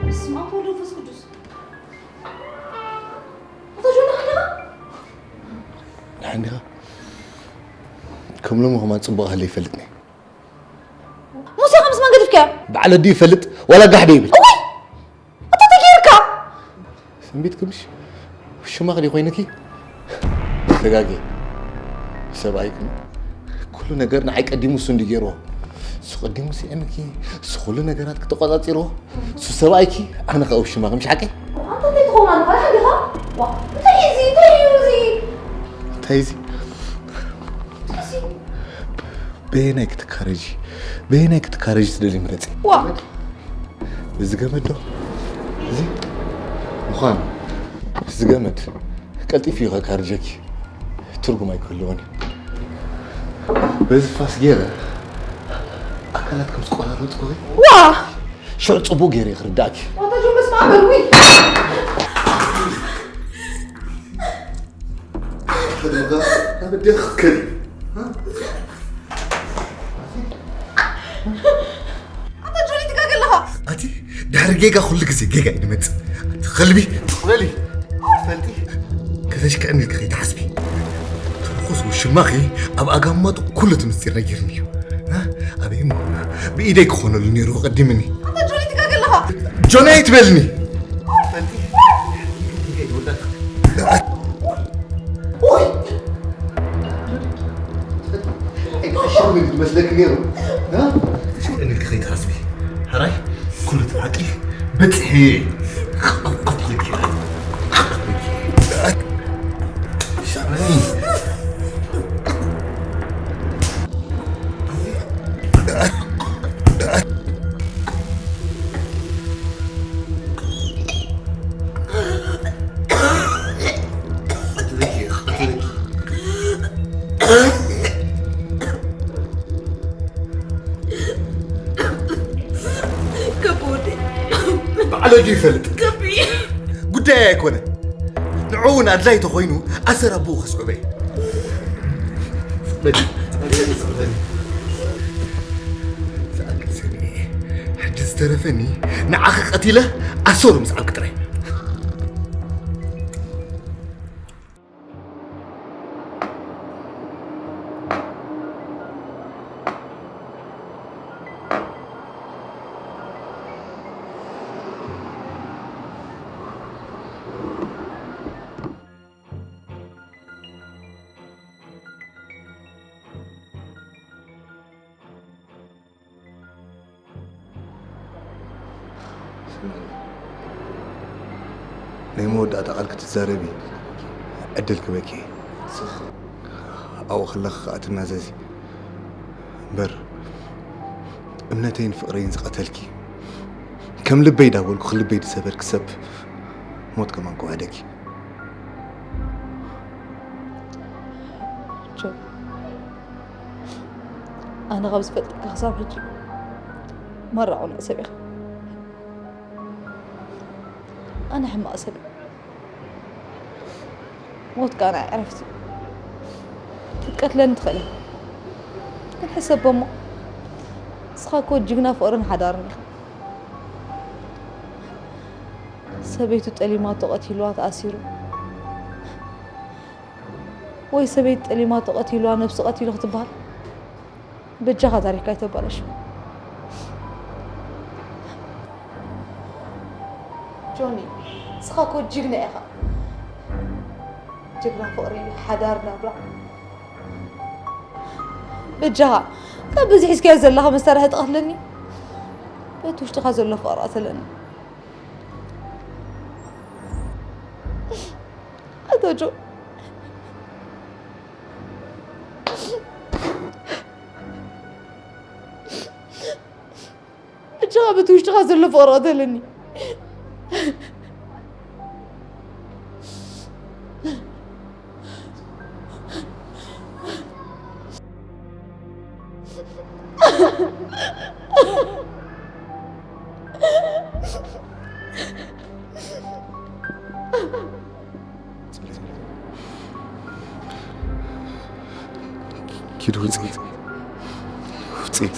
በስመ ኣብ ወወልድ ወመንፈስ ቅዱስ። ኣታ ጆን፣ ደሓን ዲኻ? ደሓን ዲኻ? ከም ሎሚ ከማን ጽቡቕ ሃለ ይፈልጥኒ። ሙሴ፣ ከምስ መን ገዲፍካዮ? በዓል ኣዲ ይፈልጥ፣ ዋላ ጋሕ ዶ ይብል? እዋይ! ኣታ ተጌርካ! ሰንቢት ክምሽ፣ ሽማቕ ዲ ኮይንኪ? ተጋጌ። ሰብኣይኩም ኩሉ ነገር ንዓይ ቀዲሙ እሱ እንዲ ገይርዎ። እሱ ቀዲሙ ስዒምኪ፣ እሱ ኩሉ ነገራት ክተቆጻጺርዎ። እሱ ሰብኣይኪ፣ ኣነ ኸኣ ሽማቕ፣ ምሽ ሓቀይ? ኣታ እንታይ ትኸውን ኣለኻ? ደሓን ዲኻ? ዋ፣ እንታይ እዩ እዚ? እንታይ እዩ እዚ? እንታይ እዚ? እዚ በየናይ ክትካረጂ፣ በየናይ ክትካረጂ ትደሊ ምረጺ። ዋ! እዚ ገመድ ዶ? እዚ ምዃኑ፣ እዚ ገመድ ቀልጢፉ እዩ ከካርጀኪ። ትርጉም ኣይክህልዎን እዩ። በዚ ፋስ ገይረ ኣካላት ከም ዝቆራረጽኩኺ ዋ! ሽዑ ጽቡቕ ገይረ ክርዳእኪ። ዋታ ጆን፣ በስመ ኣብ በል፣ ውይ! ከድምጋ ናብ ደኽ ከዲ። ኣታ ጆኒ፣ ትጋገ ኣለኻ። ኣቲ ድሕሪ ጌጋ ኩሉ ግዜ ጌጋ እዩ ዝመጽእ። ኣቲ ከልቢ፣ በሊ፣ ፈልጢ። ከተሽክዕኒ ኢልኪ ከይትሓስቢ። ትርኩስ ውሽማኺ ኣብ ኣጋማጡ ኩሉ እቲ ምስጢር ነጊርኒ እዩ። እ? ኣበይ እሞ ብኢደይ ክኾነሉ ነይሩ ቀዲምኒ። ኣታ ጆኒ፣ ትጋገ ኣለኻ። ጆኒ ኣይትበልኒ። ፈልጢ። ኦይ! ኣይትሓሽም ዝመስለኪ ነይሩ። እ? ተሽክዕኒ ኢልኪ ከይትሓስቢ። ሕራይ፣ ኩሉ እቲ ሓቂ በጺሐ እየ። ከቦድ። ባዕሉ እዩ ይፈልጥ። ከቢ። ጉዳይ ኣይኮነ። ንዕኡ እውን ኣድላይ ተኾይኑ ኣሰር ኣቦኡ ከስዕቦ እዩ። በል፣ በል፣ በል። ዝኣክል ሰሚዐ። ሕጂ ዝተረፈኒ ንዓኺ ቀቲለ ኣሰሩ ምስዓብ ጥራይ። ስምዕኒ፣ ናይ መወዳእታ ቃል ክትዛረቢ ዕድል ክበኪ። ኣብኡ ከለኺ ከኣ ትናዘዚ። እምበር እምነተይን ፍቕረይን ዝቐተልኪ፣ ከም ልበይ ዳበልኩ ልበይ ዝሰበርኪ ሰብ፣ ሞት ከማን ክውሕደኪ። ጆን፣ ኣነ ካብ ዝፈልጠካ ክሳብ ሕጂ ማራ ቁኑዕ ሰብ ኢኻ። ኣነ ሕማቕ ሰብ እየ። ሞት ከኣ ናይ ዕረፍቲ እዩ። ክትቀትለኒ ትኽእል ኢኻ። ግን ሕሰቦ እሞ፣ ንስኻ እኮ ጅግና ፍቕርን ሓዳርን ኢኻ። ሰበይቱ ጠሊማቶ ቀቲልዋ ተኣሲሩ። ወይ ሰበይቲ ጠሊማቶ ቀቲልዋ ነብሱ ቀቲሉ ክትበሃል፣ በጃኻ ታሪኽካ ኣይተባላሹ። ጆኒ፣ ንስኻ እኮ ጅግና ኢኻ። ጅግና ፍቕሪ፣ ሓዳር ናብራ። በጃኻ ካብ በዚ ሒዝካዮ ዘለኻ መሳርሒ ትቐትለኒ፣ በቲ ውሽጥኻ ዘሎ ፍቕሪ ቀትለኒ። ኣታ ጆ፣ ብቻ በቲ ውሽጥኻ ዘሎ ፍቕሪ ቀትለኒ። ኪዱ ውፅኢት ውፅኢት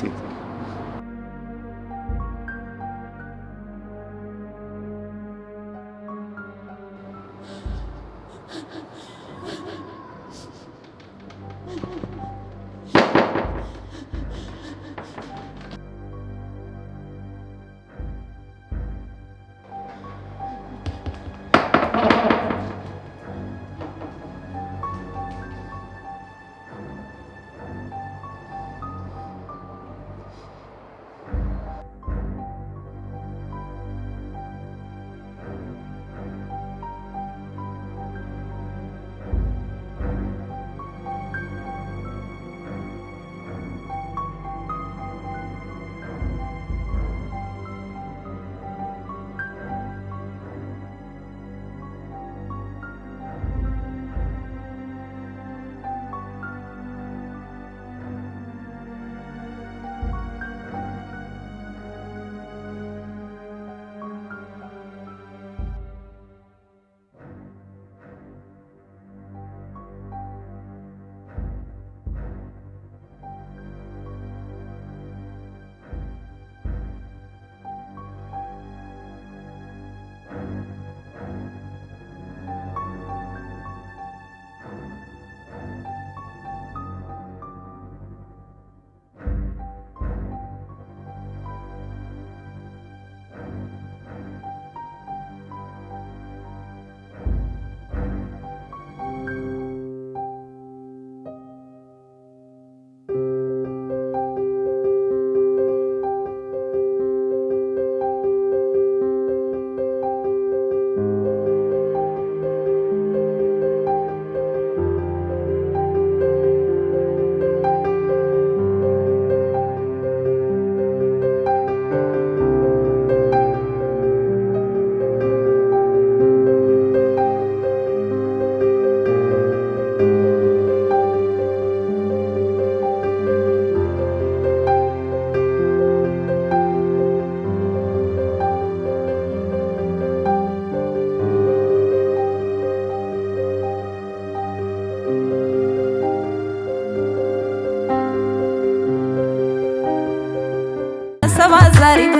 ሰብ ኣዛሪቡ፣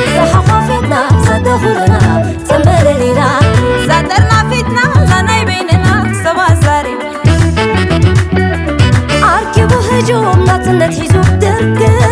ተሓፋፊትና ዘደኹልና፣ ዘንበለሊና፣ ዘጠርናፊትና፣ ዘናይ በይንና፣ ሰብ ኣዛሪቡ። ኣርኪቡ ህጁም ናጽነት ሒዙ ድርግም